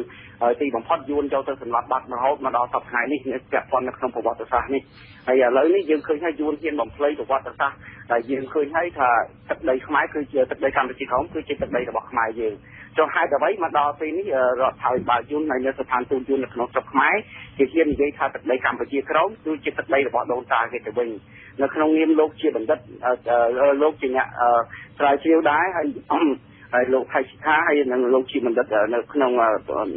ទីបំផុតយួនចូលទៅសម្លាប់បាត់រហូតមកដល់សប្តាហ៍ថ្ងៃនេះពាក់ព័ន្ធនៅក្នុងប្រវត្តិសាស្ត្រនេះហើយឥឡូវនេះយើងឃើញថាយួនហ៊ានបំភ្លៃប្រវត្តិសាស្ត្រដែលយើងឃើញហើយថាទឹកដីខ្មែរគឺជាទឹកដីកម្ពុជាក្រោមគឺជាទឹកដីរបស់ខ្មែរយើងចុះហេតុអ្វីមកដល់ពេលនេះរដ្ឋាភិបាលយួនហើយនៅស្ថានទូតយួននៅក្នុងស្រុកខ្មែរគេហ៊ាននិយាយថាទឹកដីកម្ពុជាក្រោមគឺជាទឹកដីរបស់ដូនតាគេទៅវិញនៅក្នុងនាមលោកជាបណ្ឌិតលោកជាអ្នកស្រាវជ្រាវដែរហើយលោកថៃសិដ្ឋាហើយនិងលោកជាបណ្ឌិតនៅក្នុង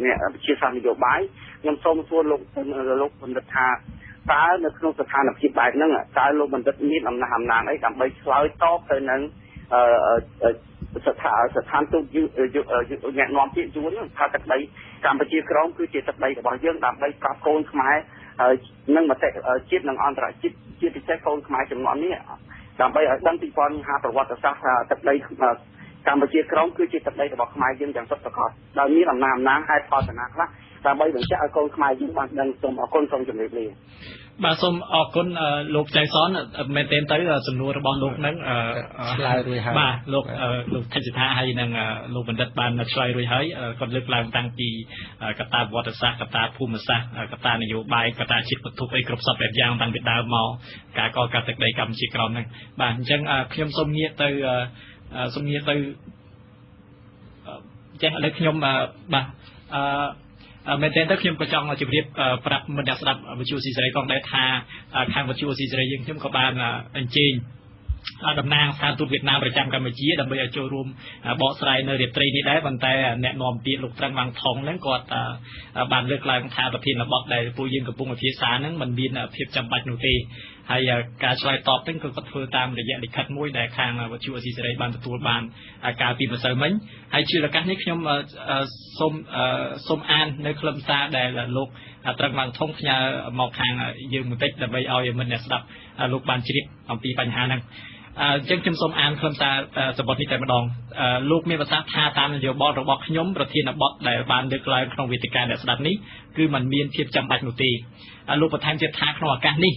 អ្នកវិទ្យាសាស្ត្រនយោបាយខ្ញុំសូមសួរលោកបណ្ឌិតថាតើនៅក្នុងស្ថានភាពបែបហ្នឹងតើលោកបណ្ឌិតមានអំណះអំណាងអីដើម្បីឆ្លើយតបទៅនឹងស្ថានទូតអ្នកនាំពាក្យយួនថាទឹកដីកម្ពុជាក្រោមគឺជាទឹកដីរបស់យើងដើម្បីប្រាប់កូនខ្មែរហើយនឹងមតិជាតិនិងអន្តរជាតិជាពិសេសកូនខ្មែរចំនួននេះដើម្បីឲ្យដឹងពីបញ្ហាប្រវត្តិសាស្ត្រថាទឹកដីកម្ពុជាក្រោមគឺជាទឹកដីរបស់ខ្មែរយើងយ៉ាងពិតប្រាកដដោយមានអំណះអំណាងហេតុផលណាខ្លះដើម្បីបញ្ជាក់ឲ្យកូនខ្មែរយើងបានដឹងសូមអរគុណសូមជម្រាបលាបាទសូមអរគុណលោកចៅសនមែនទែនទៅសំណួររបស់លោកនឹងឆ្លើយរួចហើយបាទលោកថិចថាហើយនឹងលោកបណ្ឌិតបានឆ្លើយរួចហើយគាត់លើកឡើងតាំងពីកត្តាប្រវត្តិសាស្ត្រកត្តាភូមិសាស្ត្រកត្តានយោបាយកត្តាជាតិវត្ថុអីគ្រប់សពបែបយ៉ាងតាំងពីដើមមកការកកើតទឹកដីកម្ពុជាក្រោមហ្នឹងបាទអញ្ចឹងខ្ញុំសូមងាកទៅចេះឥឡូវខ្ញុំបាទមែនទែនទៅខ្ញុំក៏ចង់ជម្រាបប្រាប់មិត្តអ្នកស្ដាប់វិទ្យុស៊ីសេរីផងដែរថាខាងវិទ្យុស៊ីសេរីយើងខ្ញុំក៏បានអញ្ជើញតំណាងស្ថានទូតវៀតណាមប្រចាំកម្ពុជាដើម្បីឲ្យចូលរួមបកស្រាយនៅរាត្រីនេះដែរប៉ុន្តែអ្នកនាំពាក្យលោកត្រឹងវ៉ាងថងហ្នឹងគាត់បានលើកឡើងថាប្រធានបទដែលពួកយើងកំពុងពិភាក្សាហ្នឹងមិនមានភាពចាំបាច់នោះទេហើយការឆ្លើយតបហ្នឹងក៏គាត់ធ្វើតាមរយៈលិខិតមួយដែលខាងវិទ្យុអស៊ីសេរីបានទទួលបានកាលពីម្សិលមិញហើយជាឱកាសនេះខ្ញុំសូមអាននៅខ្លឹមសារដែលលោកត្រឹងវ៉ាងថងផ្ញើមកខាងយើងបន្តិចដើម្បីឲ្យមិត្តអ្នកស្ដាប់លោកបានជ្រាបអំពីបញ្ហាហ្នឹងអញ្ចឹងខ្ញុំសូមអានខ្លឹមសារសម្បត្តិនេះតែម្ដងលោកមានប្រសាសន៍ថាតាមនយោបាយរបស់ខ្ញុំប្រធានបទដែលបានលើកឡើងក្នុងវេទិកាអ្នកស្ដាប់នេះគឺมันមានភាពចាំបាច់នោះទេលោកបន្ថែមទៀតថាក្នុងឱកាសនេះ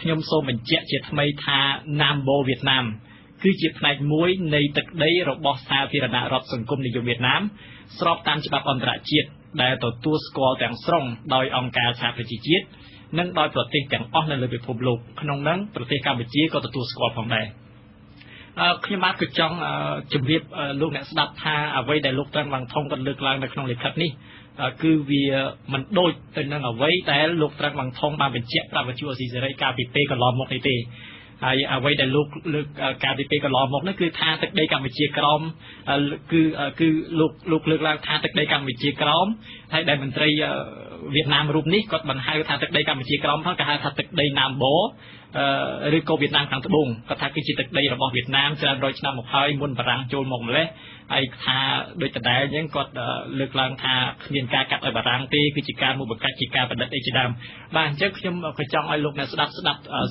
ខ្ញុំសូមបញ្ជាក់ជាថ្មីថាណាមបូវៀតណាមគឺជាផ្នែកមួយនៃទឹកដីរបស់សាធារណរដ្ឋសង្គមនិយមវៀតណាមស្របតាមច្បាប់អន្តរជាតិដែលទទួលស្គាល់ទាំងស្រុងដោយអង្គការសហប្រជាជាតិនិងដោយប្រទេសទាំងអស់នៅលើពិភពលោកក្នុងនោះប្រទេសកម្ពុជាក៏ទទួលស្គាល់ផងដែរខ្ញុំបាទក៏ចង់ជម្រាបលោកអ្នកស្ដាប់ថាអ្វីដែលលោកត្រឹងវ៉ាងថងគាត់លើកឡើងនៅក្នុងលិខិតនេះគឺវាមិនដូចទៅនឹងអ្វីដែលលោកត្រឹងវ៉ាងថងបានបញ្ជាក់ប្រាប់វិទ្យុអស៊ីសេរីកាលពីពេលកន្លងមកនេះទេហើយអ្វីដែលលោកលើកកាលពីពេលកន្លងមកនេះគឺថាទឹកដីកម្ពុជាក្រោមគឺលោកលើកឡើងថាទឹកដីកម្ពុជាក្រោមហើយដែលមន្ត្រីវៀតណាមរូបនេះគាត់បានហៅថាទឹកដីកម្ពុជាក្រោមផងគេហៅថាទឹកដីណាមបឬក៏វៀតណាមខាងត្បូងគាត់ថាគឺជាទឹកដីរបស់វៀតណាមច្រើនរយឆ្នាំមកហើយមុនបារាំងចូលមកម្លេះហើយថាដូចដដែលអញ្ចឹងគាត់លើកឡើងថាគ្មានការកាត់ឲ្យបារាំងទេគឺជាការមកបង្កាច់ជាការបណ្ឌិតអីជាដើមបាទអញ្ចឹងខ្ញុំក៏ចង់ឲ្យលោកអ្នកស្ដាប់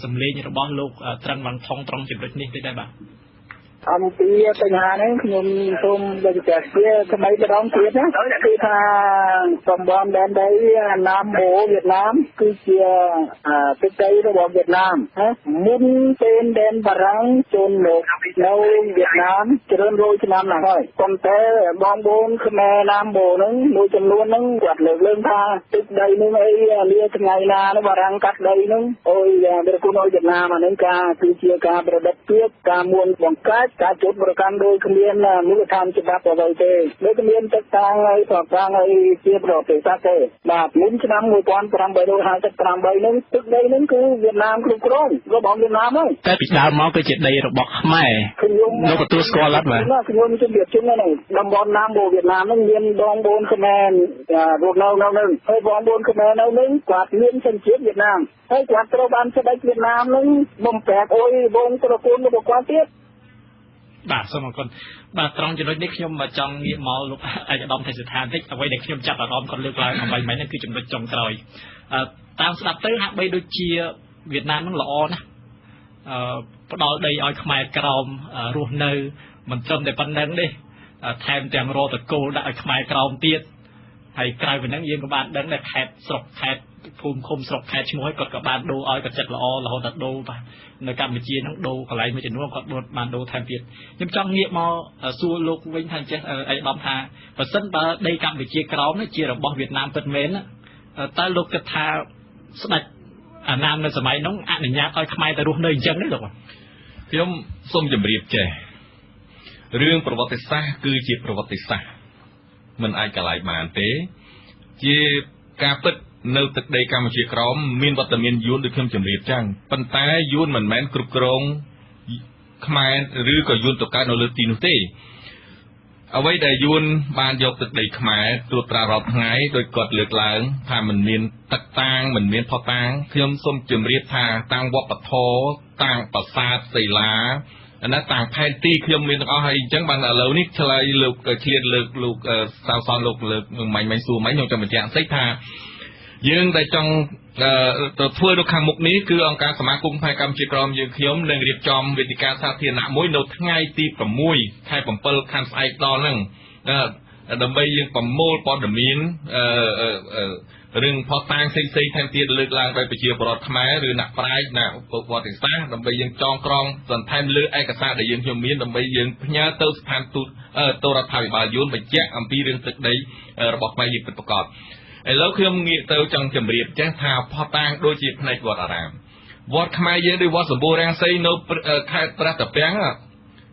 សំឡេងរបស់លោកត្រឹងវ៉ាងថងត្រង់ចំណុចនេះតិចដែរបាទ អំពីបញ្ហានេះខ្ញុំសូមបញ្ជាក់ជាថ្មីម្ដងទៀតណាគឺថាតំបន់ដែនដីណាមបូវៀតណាមគឺជាទឹកដីរបស់វៀតណាមណាមុនពេលដែនបារាំងចូលមកនៅវៀតណាមច្រើនរយឆ្នាំណាស់ហើយប៉ុន្តែបងប្អូនខ្មែរណាមបូហ្នឹងមួយចំនួនហ្នឹងគាត់លើកឡើងថាទឹកដីហ្នឹងអីលាថ្ងៃណានោះបារាំងកាត់ដីហ្នឹងអូយវាគុណឲ្យវៀតណាមអាហ្នឹងការគឺជាការប្រឌិតទៀតការមួនបង្កាច់ការជូតប្រកាន់ដោយគ្មានមូលដ្ឋានច្បាប់អ្វីទេដូចគ្មានទឹកតាំងហើយប្រកាំងហើយជាប្រទេសទេបាទមុនឆ្នាំ1858ហ្នឹងទឹកដីហ្នឹងគឺវៀតណាមគ្រប់គ្រងរបស់វៀតណាមហ្នឹងតែពីដើមមកគឺជាដីរបស់ខ្មែរលោកទទួលស្គាល់អត់បាទខ្ញុំជំរាបជូនហ្នឹងតំបន់ណាមបូវៀតណាមហ្នឹងមានបងប្អូនខ្មែររស់នៅហ្នឹងហើយបងប្អូនខ្មែរនៅហ្នឹងគាត់មានសញ្ជាតិវៀតណាមហើយគាត់ត្រូវបានស្ដេចវៀតណាមហ្នឹងបំប្រាក់អុយបងត្រកូលរបស់គាត់ទៀតបាទសូមអរគុណបាទត្រង់ចំណុចនេះខ្ញុំចង់ងាកមកលោកឯកឧត្តមថៃសិដ្ឋាបន្តិចអ្វីដែលខ្ញុំចាប់អារម្មណ៍គាត់លើកឡើងអំបញ្ញមិញហ្នឹងគឺចំណុចចុងក្រោយតាមស្ដាប់ទៅហាក់បីដូចជាវៀតណាមហ្នឹងល្អណាស់ផ្ដល់ដីឲ្យខ្មែរក្រោមរស់នៅមិនត្រឹមតែប៉ុណ្្នឹងទេថែមទាំងរកតកូលដាក់ឲ្យខ្មែរក្រោមទៀតហើយក្រៅពីហ្នឹងយើងក៏បានដឹងដែរខេត្តស្រុកខេត្តភូមិឃុំស្រុកខេត្តឈ្មោះឲ្យគាត់ក៏បានដូរឲ្យគាត់ចិត្តល្អរហូតដល់ដូរបាទនៅកម្ពុជាហ្នឹងដូរកន្លែងមួយចំនួនគាត់បានដូរថែមទៀតខ្ញុំចង់ងាកមកសួរលោកវិញថាចេះឯកឧត្តមថាបើសិនបើដីកម្ពុជាក្រោមនេះជារបស់វៀតណាមពិតមែនតើលោកគិតថាស្ដេចអាណាមនៅសម័យនោះអនុញ្ញាតឲ្យខ្មែរទៅរស់នៅអញ្ចឹងទេលោកខ្ញុំសូមជម្រាបចេះរឿងប្រវត្តិសាស្ត្រគឺជាប្រវត្តិសាស្ត្រមិនអាចកលែងបានទេជាការពិតនៅទឹកដីកម្ពុជាក្រោមមានវត្តមានយួនដូចខ្ញុំជម្រាបចឹងប៉ុន្តែយួនមិនមែនគ្រប់គ្រងខ្មែរឬក៏យួនទៅកើតនៅលើទីនោះទេអ្វីដែលយួនបានយកទឹកដីខ្មែរត្រួតត្រារាល់ថ្ងៃដោយគាត់លើកឡើងថាមិនមានទឹកតាងមិនមានផុសតាងខ្ញុំសូមជម្រាបថាតាមវប្បធម៌តាមប្រាសាទศิលាណាតាមផែនទីខ្ញុំមានទាំងអស់ហើយអញ្ចឹងបានឥឡូវនេះឆ្លើយលោកឆ្លៀតលើកលោកសាវសនលោកលើកមាញ់សួរមាញ់ខ្ញុំចង់បញ្ជាក់បន្តិចថាយើងដែលចង់ទៅធ្វើនៅខាងមុខនេះគឺអង្គការសមាគមផ្នែកកម្ពុជាក្រមយើងខ្ញុំនឹងរៀបចំវេទិកាសាធារណៈមួយនៅថ្ងៃទី6ខែ7ខែស្អែកដល់ហ្នឹងដើម្បីយើងប្រមូលព័ត៌មានរឿងផុសតាងផ្សេងៗថែមទៀតលើកឡើងដោយប្រជាពលរដ្ឋខ្មែរឬអ្នកប្រាជ្ញអ្នកប្រវត្តិសាស្ត្រដើម្បីយើងចងក្រងបន្ថែមលើឯកសារដែលយើងខ្ញុំមានដើម្បីយើងផ្ញើទៅស្ថានទូតទៅរដ្ឋាភិបាលយួនបញ្ជាក់អំពីរឿងទឹកដីរបស់ខ្មែរយើងពិតប្រាកដឥឡូវខ្ញុំងាកទៅចង់ជម្រាបចេះថាផុសតាងដូចជាផ្នែកវត្តអារាមវត្តខ្មែរយើងដូចវត្តសម្បូររាំងសីនៅខេត្តព្រះតាពាំង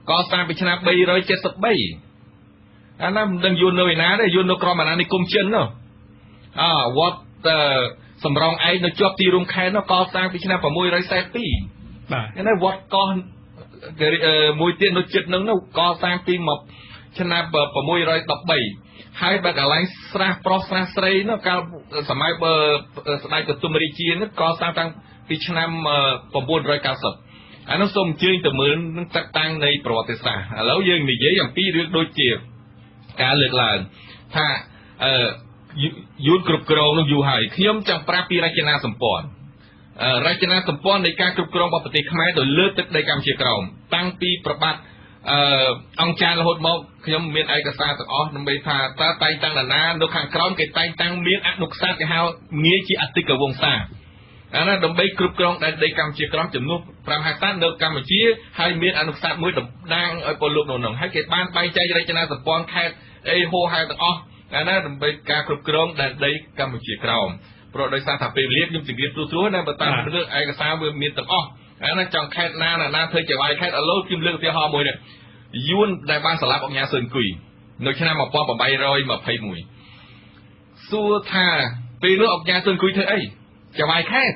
កសាងពីឆ្នាំ373អាណាមិនដឹងយួននៅឯណាទេយួននៅក្រមអាណានិគមចិននោះវត្តសំរងឯងនៅជាប់ទីរួមខេត្តនោះកសាងពីឆ្នាំ642បាទហ្នឹងវត្តកោះមួយទៀតនៅជិតនឹងនោះកសាងពីមកឆ្នាំ613ហើយបើកន្លែងស្រះប្រុសស្រះស្រីនោះកាលសម័យបើស្ដេចកទុមរាជានោះកសាងតាំងពីឆ្នាំ990អានោះសូមអញ្ជើញទៅមើលនឹងតាក់តាំងនៃប្រវត្តិសាស្ត្រឥឡូវយើងនិយាយអំពីរឿងដូចជាការលើកឡើងថាយួនគ្រប់គ្រងនោះយូរហើយខ្ញុំចង់ប្រាប់ពីរចនាសម្ព័ន្ធរចនាសម្ព័ន្ធនៃការគ្រប់គ្រងរបស់ប្រទេសខ្មែរទៅលើទឹកដីកម្ពុជាក្រោមតាំងពីប្របាទអង្គចាររហូតមកខ្ញុំមានឯកសារទាំងអស់ដើម្បីថាតើតែងតាំងនរណានៅខាងក្រោមគេតែងតាំងមានអនុក្សត្រគេហៅងាយជាអតិកវង្សាអាណាដើម្បីគ្រប់គ្រងដែនដីកម្ពុជាក្រោមចំនួន5ហិកតានៅកម្ពុជាហើយមានអនុក្សត្រមួយតំណាងឲ្យពលលោកនៅនោះហើយគេបានបែងចែករចនាសម្ព័ន្ធខេត្តអីហូហែទាំងអស់អាណាដើម្បីការគ្រប់គ្រងដែនដីកម្ពុជាក្រោមព្រោះដោយសារថាពេលវេលាខ្ញុំជម្រាបត្រួសៗណាបើតាមរឿងឯកសារវាមានទាំងអស់អាណាចង់ខេត្តណាណាធ្វើចៅហ្វាយខេត្តឥឡូវខ្ញុំលើកឧទាហរណ៍មួយនេះយួនដែលបានសម្លាប់អង្គញាសឿនគុយនៅឆ្នាំ1821សួរថាពេលនោះអង្គញាសឿនគុយធ្វើអីចៅហ្វាយខេត្ត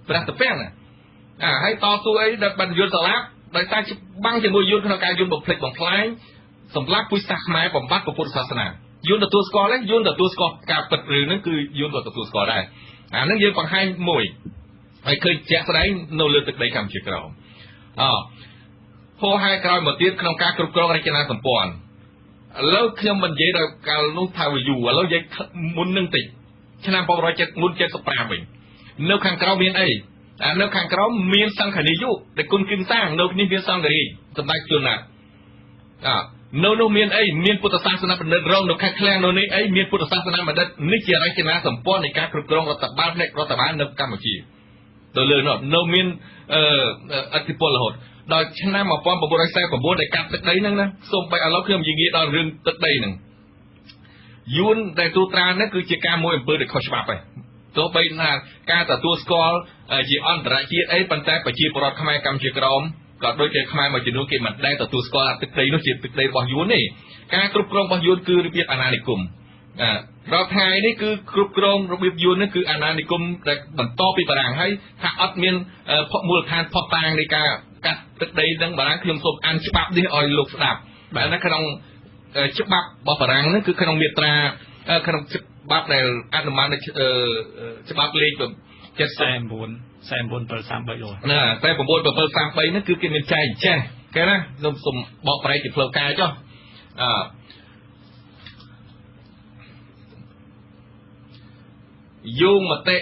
ព្រះតាពាំងណាហើយតស៊ូអីដែលបានយួនសម្លាប់ដោយសារបាំងជាមួយយួនក្នុងការយួនបំភ្លេចបំផ្លាញសម្លាប់ពុទ្ធសាសនាខ្មែរបំបត្តិពុទ្ធសាសនាយួនទទួលស្គាល់ទេយួនទទួលស្គាល់ការពិតរឿងហ្នឹងគឺយួនក៏ទទួលស្គាល់ដែរអាហ្នឹងយើងបង្ហាញមួយហើយឃើញជាក់ស្ដែងនៅលើទឹកដីកម្ពុជាក្រោមហោហែក្រោយមកទៀតក្នុងការគ្រប់គ្រងរចនាសម្ព័ន្ធឥឡូវខ្ញុំមិននិយាយដល់កាលនោះថាវាយូរឥឡូវនិយាយមុននឹងតិចឆ្នាំ1970មុន75វិញនៅខាងក្រៅមានអី នៅខាងក្រោមមានសង្ឃនាយកដែលគុណគឹមសាងនៅនេះមានសង្ឃរាជសម្ដេចជួនណាតនៅនោះមានអីមានពុទ្ធសាសនបណ្ឌិតរងនៅខេត្តឃ្លាំងនៅនេះអីមានពុទ្ធសាសនបណ្ឌិតនេះជារចនាសម្ព័ន្ធនៃការគ្រប់គ្រងរដ្ឋបាលផ្នែករដ្ឋបាលនៅកម្ពុជាទៅលើនោះនៅមានអធិពលរហូតដល់ឆ្នាំ1949ដែលកាត់ទឹកដីហ្នឹងណាសូម្បីឥឡូវខ្ញុំនិយាយដល់រឿងទឹកដីហ្នឹងយួនដែលទូត្រាហ្នឹងគឺជាការមួយអំពើដែលខុសច្បាប់ហើយទោះបីថាការទទួលស្គាល់ជាអន្តរជាតិអីប៉ុន្តែប្រជាពលរដ្ឋខ្មែរកម្ពុជាក្រោមក៏ដូចជាខ្មែរមួយចំនួនគេមិនដែលទទួលស្គាល់ទឹកដីនោះជាទឹកដីរបស់យួនទេការគ្រប់គ្រងរបស់យួនគឺរបៀបអាណានិគមដល់ថ្ងៃនេះគឺគ្រប់គ្រងរបៀបយួននេះគឺអាណានិគមដែលបន្តពីបារាំងហើយថាអត់មានមូលដ្ឋានផុសតាងនៃការកាត់ទឹកដីនឹងបារាំងខ្ញុំសូមអានច្បាប់នេះឲ្យលោកស្ដាប់បាទនៅក្នុងច្បាប់របស់បារាំងនេះគឺក្នុងមាត្រាក្នុងច្បាប់ដែលអនុម័តច្បាប់លេខ79 49 733ណា49 733ហ្នឹងគឺគេមានចែងចេះគេណាខ្ញុំសូមបកប្រែជាផ្លូវការចុះយោងមតិ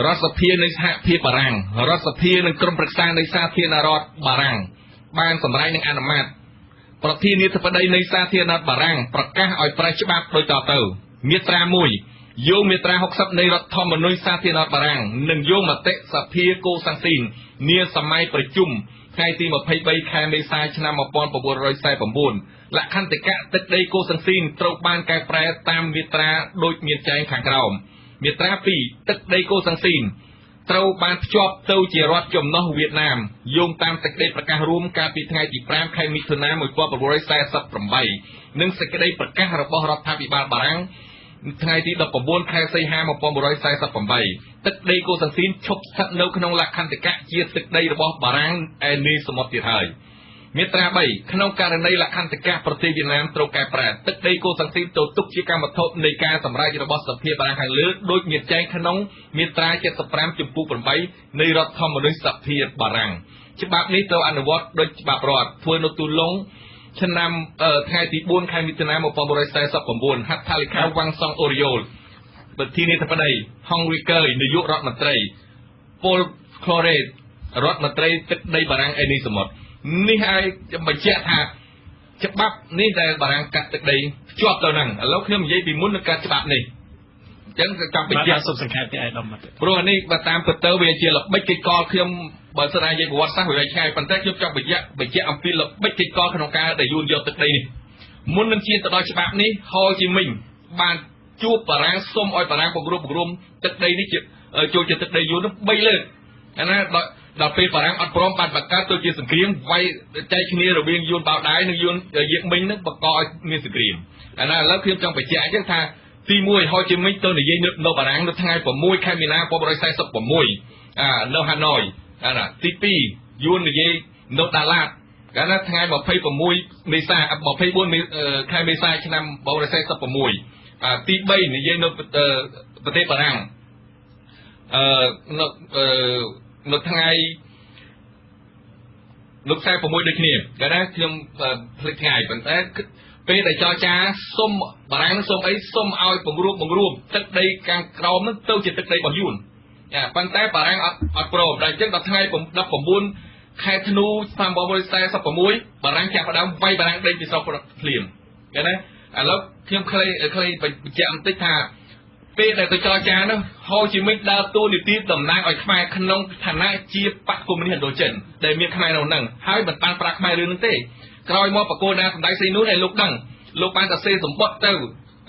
រដ្ឋសភានៃសហភាពបារាំងរដ្ឋសភានិងក្រុមប្រឹក្សានៃសាធារណរដ្ឋបារាំងបានសម្រេចនឹងអនុម័តប្រធានាធិបតីនៃសាធារណរដ្ឋបារាំងប្រកាសឲ្យប្រើច្បាប់ដូចតទៅមាត្រា1យោងមាត្រា60នៃរដ្ឋធម្មនុញ្ញសាធារណរដ្ឋបារាំងនិងយោងមតិសភាកូសាំងស៊ីននាសម័យប្រជុំថ្ងៃទី23ខែមេសាឆ្នាំ1949លក្ខន្តិកៈទឹកដីកូសាំងស៊ីនត្រូវបានកែប្រែតាមមាត្រាដូចមានចែងខាងក្រោមមាត្រា2ទឹកដីកូសាំងស៊ីនត្រូវបានភ្ជាប់ទៅជារដ្ឋចំណុះវៀតណាមយោងតាមសេចក្តីប្រកាសរួមកាលពីថ្ងៃទី5ខែមិថុនា1948និងសេចក្តីប្រកាសរបស់រដ្ឋាភិបាលបារាំងថ្ងៃទី19ខែសីហា1948ទឹកដីកូសាំងស៊ីនឈប់ស្ថិតនៅក្នុងលក្ខន្តិកៈជាទឹកដីរបស់បារាំងឯនាយសមុទ្រទៀតហើយមាត្រា3ក្នុងករណីលក្ខន្តិកៈប្រទេសវៀតណាមត្រូវកែប្រែទឹកដីកូសាំងស៊ីនទៅទុកជាកម្មវត្ថុនៃការសម្រេចរបស់សភាបារាំងខាងលើដូចមានចែងក្នុងមាត្រា75ជំពូក8នៃរដ្ឋធម្មនុញ្ញសភាបារាំងច្បាប់នេះត្រូវអនុវត្តដោយច្បាប់រដ្ឋធ្វើនៅទូលងឆ្នាំថ្ងៃទី4ខែមិថុនា1949ហត្ថលេខាវ៉ាងសង់អូរីយ៉ូលប្រធានាធិបតីហុងរីកើយនាយករដ្ឋមន្ត្រីពលក្លូរ៉េរដ្ឋមន្ត្រីទឹកដីបារាំងឯនីសមុទ្រនេះហើយបញ្ជាក់ថាច្បាប់នេះដែលបារាំងកាត់ទឹកដីភ្ជាប់ទៅហ្នឹងឥឡូវខ្ញុំនិយាយពីមុននឹងកាត់ច្បាប់នេះអញ្ចឹងចង់បញ្ជាក់សូមសង្ខេបពីឯកឧត្តមព្រោះនេះបើតាមពិតទៅវាជាល្បិចកិច្ចកលខ្ញុំបើសិនណានិយាយប្រវត្តិសាស្ត្រវាឆ្ងាយប៉ុន្តែខ្ញុំចង់បញ្ជាក់អំពីល្បិចកិច្ចកលក្នុងការដែលយួនយកទឹកដីនេះមុននឹងឈានទៅដល់ច្បាប់នេះហូជីមិញបានជួបបារាំងសុំឲ្យបារាំងបង្រួបបង្រួមទឹកដីនេះជាចូលជាទឹកដីយួននោះ3លើកអាណាដល់ពេលបារាំងអត់ព្រមបានបង្កើតទៅជាសង្គ្រាមវាយចែកគ្នារវាងយួនបាវដៃនិងយួនយាកមិញនឹងបង្កឲ្យមានសង្គ្រាមអាណាឥឡូវខ្ញុំចង់បញ្ជាក់អញ្ចឹងថាទី1ហូជីមិញទៅនិយាយនៅបារាំងនៅថ្ងៃ6ខែមីនា1946នៅហាណូយអាណាទី2យួននិយាយនៅដាឡាតកាលណាថ្ងៃ26មេសា24ខែមេសាឆ្នាំ1946ទី3និយាយនៅប្រទេសបារាំងនៅថ្ងៃលោក46ដូចគ្នាកាលណាខ្ញុំភ្លេចថ្ងៃប៉ុន្តែពេលដែលចរចាសុំបារាំងសុំអីសុំឲ្យបង្រួបបង្រួមទឹកដីខាងក្រោមនោះទៅជាទឹកដីរបស់យួនប៉ុន្តែបារាំងអត់ព្រមដល់អញ្ចឹងដល់ថ្ងៃ19ខែធ្នូឆ្នាំ1946បារាំងចាប់ផ្ដើមវាយបារាំងដេញពីស្រុកភ្លាមឃើញទេឥឡូវខ្ញុំខ្លីបញ្ជាក់បន្តិចថាពេលដែលទៅចរចានោះហូជីមិញដើរតួនាទីតំណាងឲ្យខ្មែរក្នុងឋានៈជាបក្សកុម្មុយនីសឥណ្ឌូចិនដែលមានខ្មែរនៅហ្នឹងហើយមិនបានប្រាក់ខ្មែររឿងហ្នឹងទេក្រោយមកបកគោណាសម្ដេចសីនោះដែលលោកដឹងលោកបានតែសេសម្បត្តិទៅ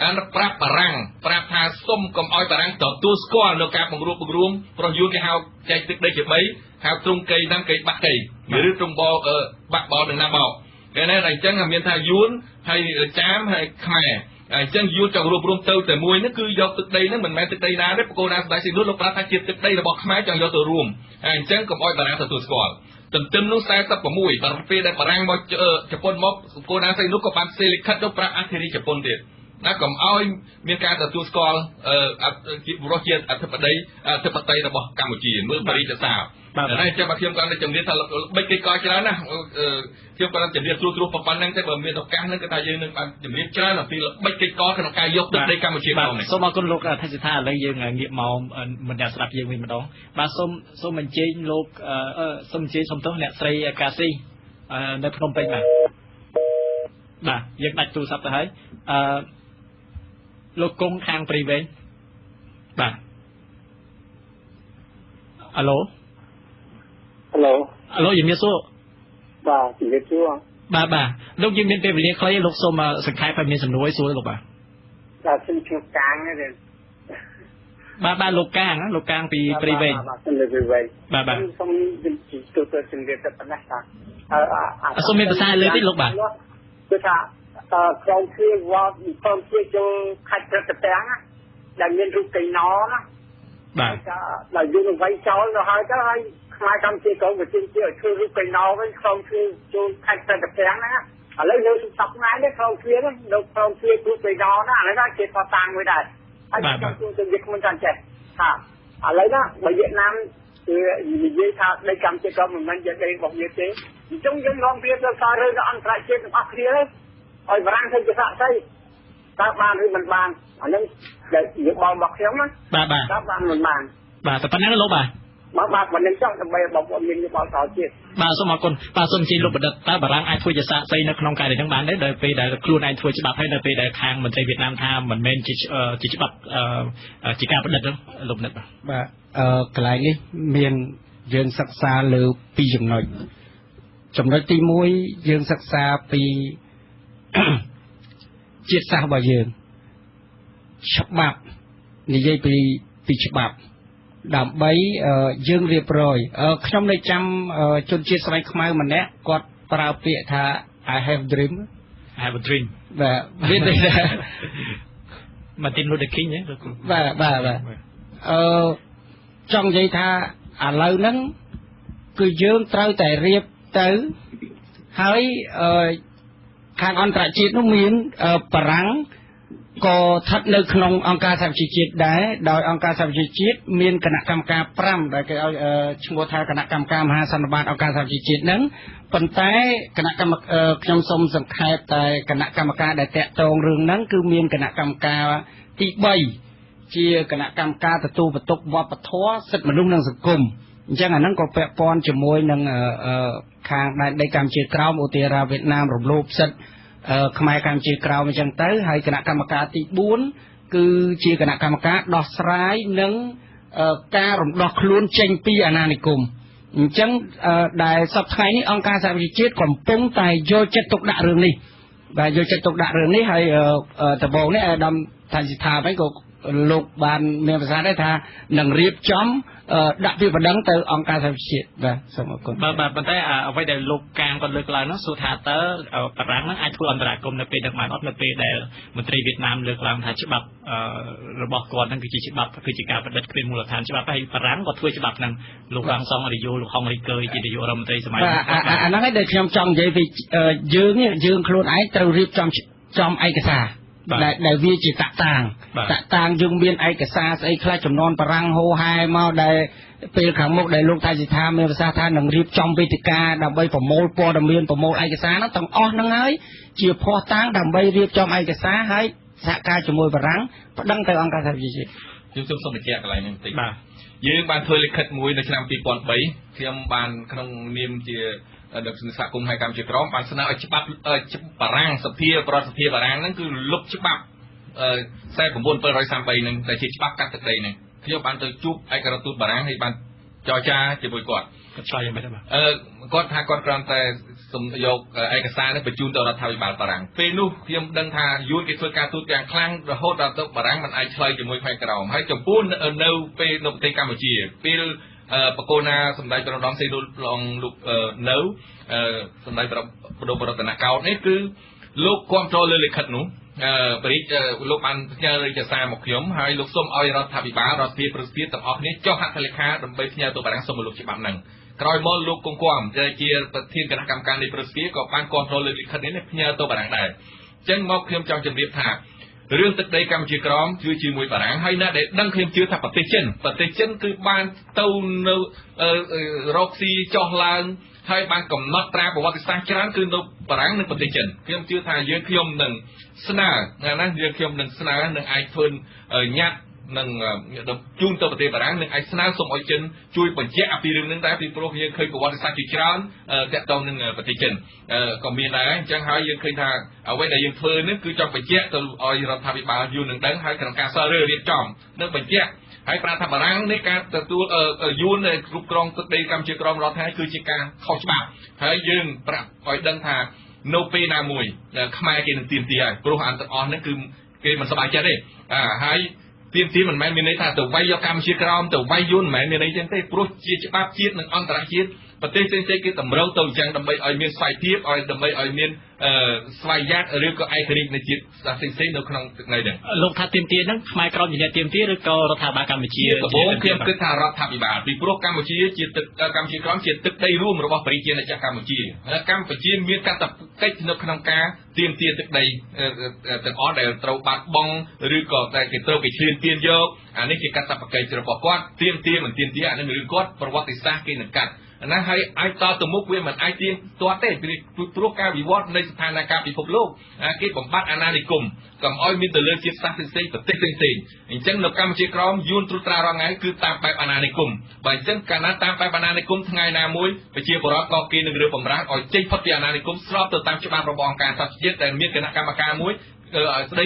អានប្រាប់បារាំងប្រាប់ថាសុំកុំឲ្យបារាំងទទួលស្គាល់នៅការបង្រួបបង្រួមព្រោះយួនគេហៅចែកទឹកដីជា3ហៅទ្រង់កៃណាំកៃបាក់កៃឬទ្រង់បបាក់បនឹងណាបោគេណាអញ្ចឹងមានថាយួនហើយចាមហើយខ្មែរអញ្ចឹងយួនចង់រួបរួមទៅតែមួយហ្នឹងគឺយកទឹកដីហ្នឹងមិនមែនទឹកដីណាទេបកគោណាសម្ដេចសីនោះលោកប្រាប់ថាជាទឹកដីរបស់ខ្មែរចង់យកទៅរួមហើយអញ្ចឹងកុំឲ្យបារាំងទទួលស្គាល់ទន្ទឹមនោះ46បាទពេលដែលបារាំងមកជប៉ុនមកគោណាសីនោះក៏បានសេលិខិតទៅប្រាប់អធិរាជជប៉ុនទៀតណាកុំឲ្យមានការទទួលស្គាល់ជារសជាតិអធិបតីរបស់កម្ពុជាមើលបរិយាសាស្ត្រ តែចាំបើខ្ញុំគាត់តែជំរាបថាល្បិចកិច្ចកលច្រើនណាស់ខ្ញុំគាត់ជំរាបត្រួសត្រាសប៉ុណ្ណឹងទេបើមានឱកាសហ្នឹងគឺថាយើងនឹងបានជំរាបច្រើនអំពីល្បិចកិច្ចកលក្នុងការយកទឹកដីកម្ពុជាក្រោមនេះសូមអរគុណលោកថៃសិដ្ឋាឥឡូវយើងងាកមកមិនអ្នកស្ដាប់យើងវិញម្ដងបាទសូមអញ្ជើញលោកសូមអញ្ជើញសូមទោសអ្នកស្រីកាស៊ីនៅភ្នំពេញបាទបាទយើងដាច់ទូរស័ព្ទទៅហើយលោកគង់ខាងព្រៃវែងបាទអាឡូអាឡូអាឡូជំរាបសួរបាទជំរាបសួរបាទបាទលោកយើងមានពេលវេលាខ្លីលោកសូមសង្ខេបឲ្យមានសំណួរឲ្យសួរលោកបាទបាទខ្ញុំឈ្មោះកាងទេបាទបាទលោកកាងលោកកាងពីព្រៃវែងបាទខ្ញុំពីព្រៃវែងបាទបាទសូមទូទៅជំរាបតែប៉ុណ្ណេះបាទសូមមានភាសាលើតិចលោកបាទគឺថាក្រុមជាវត្តក្រុមជាចូលខាច់ព្រឹត្តទាំងណាដែលមានរូបកៃណណាបាទដែលយើងនឹងវាយចោលទៅហើយទៅហើយខ្មែរកម្ពុជាក្រមវិជាជាឲ្យធ្វើរូបកៃណវិញក្រុមជាចូលខាច់ព្រឹត្តទាំងណាឥឡូវនៅសប្តាហ៍នេះក្រុមជានៅក្រុមជារូបកៃណណាឥឡូវណាគេតតាំងមួយដែរហើយខ្ញុំជួយទៅយកមិនតាន់ចេះថាឥឡូវណាបើវៀតណាមគឺនិយាយថាដីកម្ពុជាក្រមមិនមែនជាដីរបស់វាទេអញ្ចឹងយើងនាំគ្នាទៅសាររឿងអន្តរជាតិទាំងអស់គ្នាឲ្យបារាំងធ្វើជាសាក្សីតើបានឬមិនបានអានឹងដែលយោបល់របស់ខ្ញុំណាបាទបាទតើបានមិនបានបាទតែប៉ុណ្ណឹងលោកបាទបាទបាទប៉ុណ្ណឹងចង់ដើម្បីបងប្អូនមានយោបល់តទៀតបាទសូមអរគុណបាទសូមជម្រាបលោកបណ្ឌិតតើបារាំងអាចធ្វើជាសាក្សីនៅក្នុងករណីហ្នឹងបានទេដល់ពេលដែលខ្លួនឯងធ្វើច្បាប់ហើយនៅពេលដែលខាងមន្ត្រីវៀតណាមថាមិនមែនជាច្បាប់ជាការបណ្ឌិតហ្នឹងលោកបណ្ឌិតបាទបាទកន្លែងនេះមានយើងសិក្សាលើពីរចំណុចចំណុចទី1យើងសិក្សាពីជាតិសាសន៍របស់យើងច្បាប់និយាយពីច្បាប់ដើម្បីយើងរៀបរយខ្ញុំនៅចាំជនជាតិស្បែកខ្មៅម្នាក់គាត់ប្រើពាក្យថា I have dream I have a dream បាទវាទេ Martin Luther King ហ៎លោកគ្រូបាទបាទបាទចង់និយាយថាឥឡូវហ្នឹងគឺយើងត្រូវតែរៀបទៅហើយខាងអន្តរជាតិនោះមានបារាំងក៏ស្ថិតនៅក្នុងអង្គការសហប្រជាជាតិដែរដោយអង្គការសហប្រជាជាតិមានគណៈកម្មការ5ដែលគេឲ្យឈ្មោះថាគណៈកម្មការមហាសន្និបាតអង្គការសហប្រជាជាតិហ្នឹងប៉ុន្តែគណៈកម្មខ្ញុំសូមសង្ខេបតែគណៈកម្មការដែលតាក់ទងរឿងហ្នឹងគឺមានគណៈកម្មការទី3ជាគណៈកម្មការទទួលបន្ទុកវប្បធម៌សិទ្ធិមនុស្សនិងសង្គមអញ្ចឹងអាហ្នឹងក៏ពាក់ព័ន្ធជាមួយនឹងខាងដែនដីកម្ពុជាក្រោមឧទាហរណ៍វៀតណាមរំលោភសិទ្ធិខ្មែរកម្ពុជាក្រោមអញ្ចឹងទៅហើយគណៈកម្មការទី4គឺជាគណៈកម្មការដោះស្រាយនឹងការរំដោះខ្លួនចេញពីអាណានិគមអញ្ចឹងដែលសប្តាហ៍ថ្ងៃនេះអង្គការសហប្រជាជាតិកំពុងតែយកចិត្តទុកដាក់រឿងនេះបាទយកចិត្តទុកដាក់រឿងនេះហើយដំបូងនេះអាដាមថាសិដ្ឋាវិញក៏លោកបានមានប្រសាសន៍ដែរថានឹងរៀបចំដាក់ពាក្យបណ្ដឹងទៅអង្គការសហប្រជាជាតិបាទសូមអរគុណបាទបាទប៉ុន្តែអ្វីដែលលោកកាងគាត់លើកឡើងនោះសួរថាតើបារាំងហ្នឹងអាចធ្វើអន្តរាគមន៍នៅពេលនឹងបានអត់នៅពេលដែលមន្ត្រីវៀតណាមលើកឡើងថាច្បាប់របស់គាត់ហ្នឹងគឺជាច្បាប់គឺជាការបណ្ឌិតគ្មានមូលដ្ឋានច្បាប់ហើយបារាំងក៏ធ្វើច្បាប់ហ្នឹងលោករ៉ាំងសងរាយោលោកហុងរីកើជានាយករដ្ឋមន្ត្រីសម័យបាទអាហ្នឹងឯងដែលខ្ញុំចង់និយាយពីយើងខ្លួនឯងត្រូវរៀបចំឯកសារដែលវាជាតតាំងយើងមានឯកសារស្អីខ្លះចំនួនបារាំងហូហែមកដែលពេលខាងមុខដែលលោកថៃសិដ្ឋាមានប្រសាសន៍ថានឹងរៀបចំវេទិកាដើម្បីប្រមូលព័ត៌មានប្រមូលឯកសារហ្នឹងទាំងអស់ហ្នឹងហើយជាភស្តុតាងដើម្បីរៀបចំឯកសារហើយសហការជាមួយបារាំងប្តឹងទៅអង្គការសហប្រជាជាតិខ្ញុំសូមបញ្ជាក់កន្លែងហ្នឹងបន្តិចបាទយើងបានធ្វើលិខិតមួយនៅឆ្នាំ2003ខ្ញុំបានក្នុងនាមជាដឹកសហគមន៍ហើយកម្ពុជាក្រមបានស្នើឲ្យច្បាប់បារាំងសភាប្រតិសភាបារាំងហ្នឹងគឺលុបច្បាប់49733ហ្នឹងដែលជាច្បាប់កាត់ទឹកដីហ្នឹងខ្ញុំបានទៅជួបឯករដ្ឋទូតបារាំងហើយបានចរចាជាមួយគាត់គាត់ឆ្លើយយ៉ាងម៉េចដែរបាទគាត់ថាគាត់គ្រាន់តែសុំយកឯកសារនេះបញ្ជូនទៅរដ្ឋាភិបាលបារាំងពេលនោះខ្ញុំដឹងថាយួនគេធ្វើការទូតយ៉ាងខ្លាំងរហូតដល់ទៅបារាំងមិនអាចឆ្លើយជាមួយខ្មែរក្រមហើយចំពោះនៅពេលនៅប្រទេសកម្ពុជាពេលបកគោណាសម្ដេចព្រះនរោត្តមសីហនុលោកនៅសម្ដេចព្រះបរមរតនកោដ្ឋនេះគឺលោកគាំទ្រលើលិខិតនោះលោកបានផ្ញើរាជសារមកខ្ញុំហើយលោកសូមឲ្យរដ្ឋាភិបាលរដ្ឋាភិបាលប្រសិទ្ធទាំងអស់គ្នាចុះហត្ថលេខាដើម្បីផ្ញើទៅបារាំងសូមឲ្យលោកច្បាប់ហ្នឹងក្រោយមកលោកគង្គំដែលជាប្រធានគណៈកម្មការនៃប្រសិទ្ធក៏បានគាំទ្រលើលិខិតនេះផ្ញើទៅបារាំងដែរអញ្ចឹងមកខ្ញុំចង់ជម្រាបថា រឿងទឹកដីកម្ពុជាក្រមគឺជាមួយបារាំងហើយណាដែលដឹងខ្ញុំជឿថាប្រទេសចិនប្រទេសចិនគឺបានទៅនៅរកស៊ីចោះឡើងហើយបានកំណត់ត្រាប្រវត្តិសាស្ត្រច្រើនគឺនៅបារាំងនិងប្រទេសចិនខ្ញុំជឿថាយើងខ្ញុំនឹងស្នើណាយើងខ្ញុំនឹងស្នើនឹងអាចធ្វើញត្តិនឹងជូនទៅប្រទេសបារាំងនឹងអាចស្នើសុំឲ្យចិនជួយបញ្ជាក់អំពីរឿងនេះដែរពីព្រោះយើងឃើញប្រវត្តិសាស្ត្រជាច្រើនតាក់ទងនឹងប្រទេសចិនក៏មានដែរអញ្ចឹងហើយយើងឃើញថាអ្វីដែលយើងធ្វើនេះគឺចង់បញ្ជាក់ទៅឲ្យរដ្ឋាភិបាលយួននឹងដឹងហើយក្នុងការសើរើរៀបចំនឹងបញ្ជាក់ហើយប្រាប់ថាបារាំងនេះការទទួលយួនដែលគ្រប់គ្រងទឹកដីកម្ពុជាក្រមរដ្ឋហើយគឺជាការខុសច្បាប់ហើយយើងប្រាប់ឲ្យដឹងថានៅពេលណាមួយខ្មែរគេនឹងទាមទារហើយព្រោះអានទាំងអស់នេះគឺគេមិនសប្បាយចិត្តទេហើយទាមទារមិនមែនមានន័យថាទៅវាយយកកម្ពុជាក្រោមទៅវាយយួនមិនមែនមានន័យចឹងទេព្រោះជាច្បាប់ជាតិនិងអន្តរជាតិប្រទេសផ្សេងៗគេតម្រូវទៅអញ្ចឹងដើម្បីឲ្យមានស្វ័យភាពឲ្យដើម្បីឲ្យមានស្វ័យយ័តឬក៏ឯករាជ្យនៃជាតិផ្សេងៗនៅក្នុងទឹកដីហ្នឹងលោកថាទាមទារហ្នឹងខ្មែរក្រមជាអ្នកទាមទារឬក៏រដ្ឋាភិបាលកម្ពុជាដំបូងខ្ញុំគិតថារដ្ឋាភិបាលពីព្រោះកម្ពុជាជាទឹកកម្ពុជាក្រមជាទឹកដីរួមរបស់ប្រជាណាចក្រកម្ពុជាកម្ពុជាមានកាតព្វកិច្ចនៅក្នុងការទាមទារទឹកដីទាំងអស់ដែលត្រូវបាត់បង់ឬក៏ដែលគេត្រូវគេឈ្លានពានយកអានេះជាកាតព្វកិច្ចរបស់គាត់ទាមទារមិនទាមទារអានេះរឿងគាត់ប្រវត្តិសាស្ត្រគេនឹងកាត់ណាហើយអាចតទៅមុខវាមិនអាចទៀងទាត់ទេព្រោះការវិវត្តនៃស្ថានភាពពិភពលោកគេបំបត្តិអាណានិគមកុំឲ្យមានទៅលើជាតិសាសន៍ផ្សេងៗប្រទេសផ្សេងៗអញ្ចឹងនៅកម្ពុជាក្រមយួនត្រួតត្រារាល់ថ្ងៃគឺតាមបែបអាណានិគមបើអញ្ចឹងកាលណាតាមបែបអាណានិគមថ្ងៃណាមួយប្រជាពលរដ្ឋក៏គេនឹងរើបំរាស់ឲ្យចេញផុតពីអាណានិគមស្របទៅតាមច្បាប់របស់អង្គការសហប្រជាជាតិដែលមានគណៈកម្មការមួយស្ដី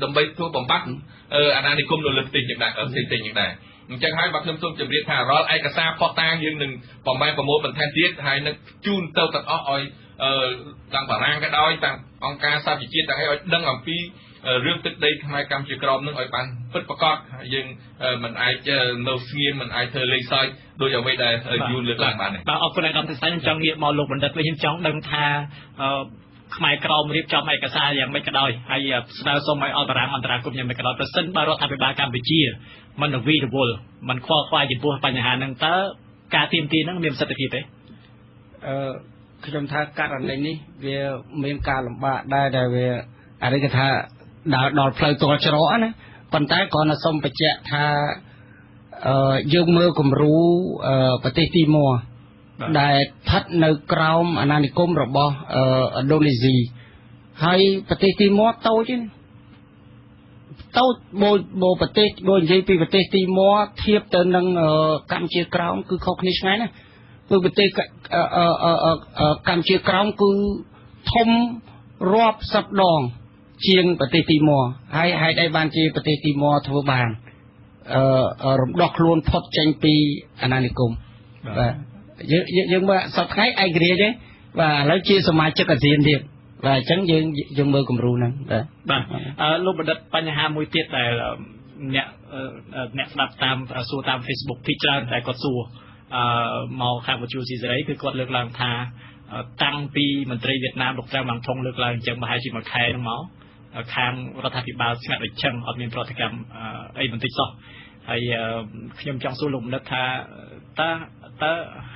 ដើម្បីធ្វើបំបត្តិអាណានិគមនៅលើប្រទេសយ៉ាងដែរផ្សេងៗយ៉ាងដែរអញ្ចឹងហើយបើខ្ញុំសូមជម្រាបថារាល់ឯកសារផុសតាងយើងនឹងប្រមែប្រមូលបន្ថែមទៀតហើយនឹងជូនទៅទាំងអស់ឲ្យទាំងបារាំងក៏ដោយទាំងអង្គការសហប្រជាជាតិទាំងអីឲ្យដឹងអំពីរឿងទឹកដីខ្មែរកម្ពុជាក្រមនឹងឲ្យបានពិតប្រាកដយើងមិនអាចនៅស្ងៀមមិនអាចធ្វើលេងសើចដោយអ្វីដែលយួនលើកឡើងបានទេបាទអរគុណអាដាមទេសាខ្ញុំចង់ងាកមកលោកបណ្ឌិតវិញខ្ញុំចង់ដឹងថាខ្មែរក្រមរៀបចំឯកសារយ៉ាងម៉េចក៏ដោយហើយស្នើសុំឲ្យអន្តរាគមន៍អន្តរាគមន៍យ៉ាងម៉េចក៏ដោយប្រសិនបើរដ្ឋាភិបាលកម្ពុជាមិនវីរវល់មិនខ្វល់ខ្វាយចំពោះបញ្ហាហ្នឹងតើការទាមទារហ្នឹងមានប្រសិទ្ធភាពទេខ្ញុំថាករណីនេះវាមានការលំបាកដែរដែលវាអានេះគេថាដើរដល់ផ្លូវទាល់ច្រកណាប៉ុន្តែគ្រាន់តែសូមបញ្ជាក់ថាយើងមើលគំរូប្រទេសទីមួដែលស្ថិតនៅក្រោមអាណានិគមរបស់ឥណ្ឌូនេស៊ីហើយប្រទេសទីមួតូចទេតូចបើប្រទេសបើនិយាយពីប្រទេសទីមួធៀបទៅនឹងកម្ពុជាក្រោមគឺខុសគ្នាឆ្ងាយណាស់គឺប្រទេសកម្ពុជាក្រោមគឺធំរាប់សិបដងជាងប្រទេសទីមួហើយហេតុអីបានជាប្រទេសទីមួធ្វើបានរំដោះខ្លួនផុតចេញពីអាណានិគមបាទយើងមើលសប្តាហ៍ថ្ងៃឯករាជ្យទេបាទឥឡូវជាសមាជិកអាស៊ានទៀតបាទអញ្ចឹងយើងមើលគំរូហ្នឹងបាទបាទលោកបណ្ឌិតបញ្ហាមួយទៀតដែលអ្នកស្ដាប់តាមសួរតាម Facebook ភាគច្រើនតែគាត់សួរមកខាងវិទ្យុស៊ីសេរីគឺគាត់លើកឡើងថាតាំងពីមន្ត្រីវៀតណាមលោកត្រាំ វ៉ាងថុងលើកឡើងអញ្ចឹងប្រហែលជាមួយខែហ្នឹងមកខាងរដ្ឋាភិបាលស្ងាត់ដូចឆឹងអត់មានប្រតិកម្មអីបន្តិចសោះហើយខ្ញុំចង់សួរលោកបណ្ឌិតថាតើ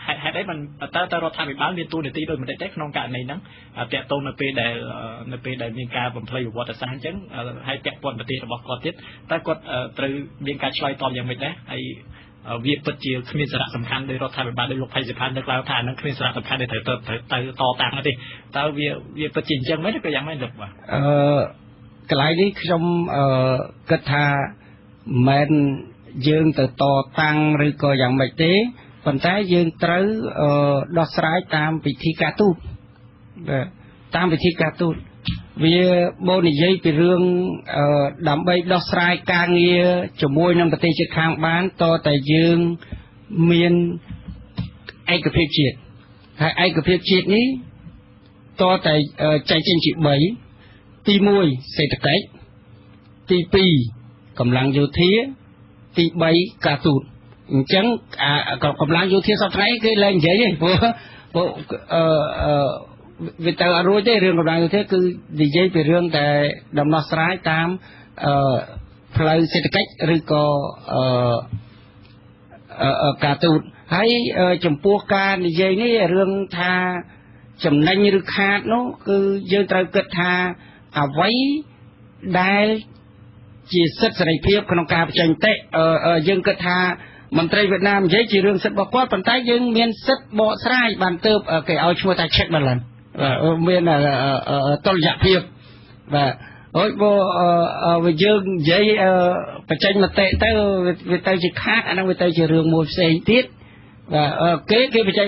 ហេតុអីបានតើរដ្ឋាភិបាលមានតួនាទីដូចម្តេចទេក្នុងករណីហ្នឹងតាក់ទងនៅពេលដែលមានការបំភ្លៃប្រវត្តិសាស្ត្រអញ្ចឹងហើយពាក់ព័ន្ធប្រទេសរបស់គាត់ទៀតតើគាត់ត្រូវមានការឆ្លើយតបយ៉ាងម៉េចដែរហើយវាពិតជាគ្មានសារៈសំខាន់ដោយរដ្ឋាភិបាលដោយលោកផៃសិផានលើកឡើងថាអានឹងគ្មានសារៈសំខាន់ដែលត្រូវទៅតតាំងទេតើវាពិតជាអញ្ចឹងមែនឬក៏យ៉ាងម៉េចលោកបាទកន្លែងនេះខ្ញុំគិតថាមិនយើងទៅតតាំងឬក៏យ៉ាងម៉េចទេប៉ុន្តែយើងត្រូវដោះស្រាយតាមវិធីការទូតបាទតាមវិធីការទូតវាបើនិយាយពីរឿងដើម្បីដោះស្រាយការងារជាមួយនឹងប្រទេសជិតខាងបានតតែយើងមានឯកភាពជាតិហើយឯកភាពជាតិនេះតតែចែកចេញជា3ទី1សេដ្ឋកិច្ចទី2កម្លាំងយោធាទី3ការទូតអញ្ចឹងកម្លាំងយោធាសប្តាហ៍ថ្ងៃគេលែងនិយាយទេព្រោះវាទៅអត់រួចទេរឿងកម្លាំងយោធាគឺនិយាយពីរឿងតែដំណោះស្រាយតាមផ្លូវសេដ្ឋកិច្ចឬក៏ការទូតហើយចំពោះការនិយាយនេះរឿងថាចំណេញឬខាតនោះគឺយើងត្រូវគិតថាអ្វីដែល ជាសិទ្ធិសេរីភាពក្នុងការបញ្ចេញមតិយើងគិតថាមន្ត្រីវៀតណាមនិយាយជារឿងសិទ្ធិរបស់គាត់ប៉ុន្តែយើងមានសិទ្ធិបកស្រាយបានទើបគេឲ្យឈ្មោះថា check balance មានតុល្យភាពបាទហើយបើយើងនិយាយបញ្ចេញមតិទៅវាទៅជាខាតអាហ្នឹងវាទៅជារឿងមួយផ្សេងទៀតបាទគេបញ្ចេញ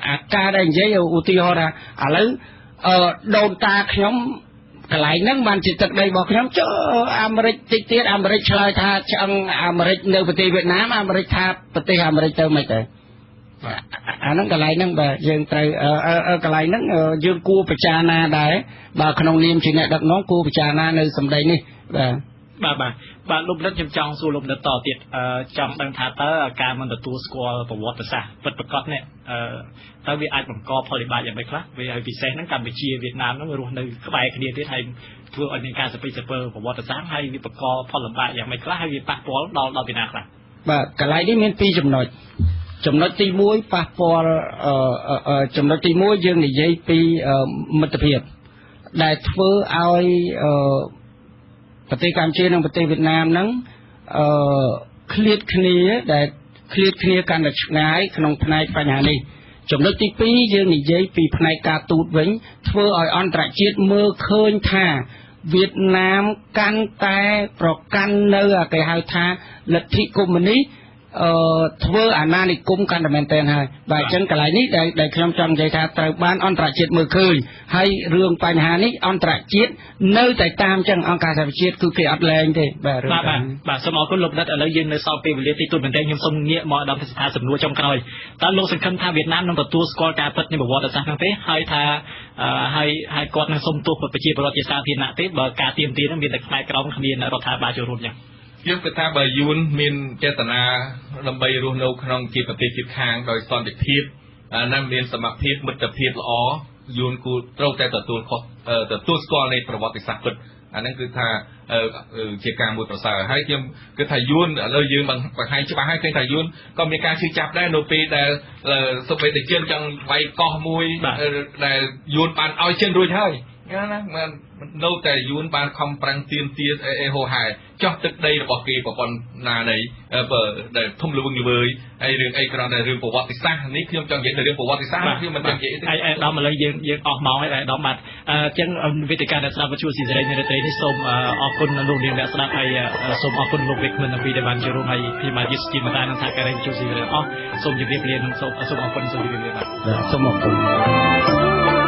អាការដែលនិយាយឧទាហរណ៍ថាឥឡូវដូនតាខ្ញុំកន្លែងហ្នឹងបានជាទឹកដីរបស់ខ្ញុំចុះអាមេរិកតិចទៀតអាមេរិកឆ្លើយថាឆ្អឹងអាមេរិកនៅប្រទេសវៀតណាមអាមេរិកថាប្រទេសអាមេរិកទៅមិនទៅអាហ្នឹងកន្លែងហ្នឹងបាទយើងត្រូវកន្លែងហ្នឹងយើងគួរពិចារណាដែរបាទក្នុងនាមជាអ្នកដឹកនាំគួរពិចារណានៅសម្ដីនេះបាទបាទបាទបាទលោកបណ្ឌិតខ្ញុំចង់សួរលោកបណ្ឌិតតទៀតចង់ដឹងថាតើការមិនទទួលស្គាល់ប្រវត្តិសាស្ត្រពិតប្រាកដនេះតើវាអាចបង្កផលវិបាកយ៉ាងម៉េចខ្លះវាហើយពិសេសហ្នឹងកម្ពុជាវៀតណាមហ្នឹងរស់នៅក្បែរគ្នាទៀតហើយធ្វើឲ្យមានការសពិសពើប្រវត្តិសាស្ត្រហើយវាបង្កផលលំបាកយ៉ាងម៉េចខ្លះហើយវាប៉ះពាល់ដល់ពីណាខ្លះបាទកន្លែងនេះមានពីរចំណុចចំណុចទី1ប៉ះពាល់ចំណុចទី1យើងនិយាយពីមិត្តភាពដែលធ្វើឲ្យប្រទេសកម្ពុជានិងប្រទេសវៀតណាមហ្នឹងឃ្លាតគ្នាដែលឃ្លាតគ្នាកាន់តែឆ្ងាយក្នុងផ្នែកបញ្ហានេះចំណុចទី2យើងនិយាយពីផ្នែកការទូតវិញធ្វើឲ្យអន្តរជាតិមើលឃើញថាវៀតណាមកាន់តែប្រកាន់នៅគេហៅថាលទ្ធិកុម្មុយនីសធ្វើអាណានិគមកាន់តែមែនទែនហើយបាទអញ្ចឹងកន្លែងនេះដែលខ្ញុំចង់និយាយថាត្រូវបានអន្តរជាតិមើលឃើញហើយរឿងបញ្ហានេះអន្តរជាតិនៅតែតាមចឹងអង្គការសហប្រជាជាតិគឺគេអត់លែងទេបាទរឿងបាទបាទសូមអរគុណលោកបណ្ឌិតឥឡូវយើងនៅសល់ពេលវេលាតិចតួចមែនទែនខ្ញុំសូមងាកមកដល់ស្ថានសំណួរចុងក្រោយតើលោកសង្ឃឹមថាវៀតណាមនឹងទទួលស្គាល់ការពិតនៃប្រវត្តិសាស្ត្រហ្នឹងទេហើយថាហើយគាត់នឹងសុំទោសប្រជាពលរដ្ឋជាសាធារណៈទេបើការទាមទារហ្នឹងមានតែផ្នែកក្រមគ្មានរដ្ឋាភិបាលចូលរួមចឹងខ្ញុំគិតថាបើយួនមានចេតនាដើម្បីរស់នៅក្នុងជាប្រទេសជិតខាងដោយសន្តិភាពណាមានសមភាពមិត្តភាពល្អយួនគួរត្រូវតែទទួលស្គាល់នៃប្រវត្តិសាស្ត្រពិតអាហ្នឹងគឺថាជាការមួយប្រសើរហើយខ្ញុំគិតថាយួនឥឡូវយើងបង្ហាញច្បាស់ហើយឃើញថាយួនក៏មានការឈឺចាប់ដែរនៅពេលដែលសូម្បីតែចិនចង់វាយកោះមួយដែលយួនបានឲ្យចិនរួចហើយណាមិននៅតែយួនបានខំប្រឹងទាមទារអេហោហែចោះទឹកដីរបស់គេប្រព័ន្ធណានៃដែលធំល្វឹងល្វើយហើយរឿងអីគ្រាន់តែរឿងប្រវត្តិសាស្ត្រនេះខ្ញុំចង់និយាយទៅរឿងប្រវត្តិសាស្ត្រខ្ញុំមិនចង់និយាយទេឯដល់ឥឡូវយើងអស់ម៉ោងហើយឯដល់បាទអញ្ចឹងវេទិកាអ្នកស្ដាប់វិទ្យុស៊ីសេរីនៅរាត្រីនេះសូមអរគុណលោកនាងអ្នកស្ដាប់ហើយសូមអរគុណលោកវិក្កាមទាំងពីរដែលបានចូលរួមហើយខ្ញុំបាទយុទ្ធជាមតានិងសហការីវិទ្យុស៊ីសេរីអស់សូមជម្រាបលានិងសូមអរគុណសូមជម្រាបលាបាទសូមអរគុណ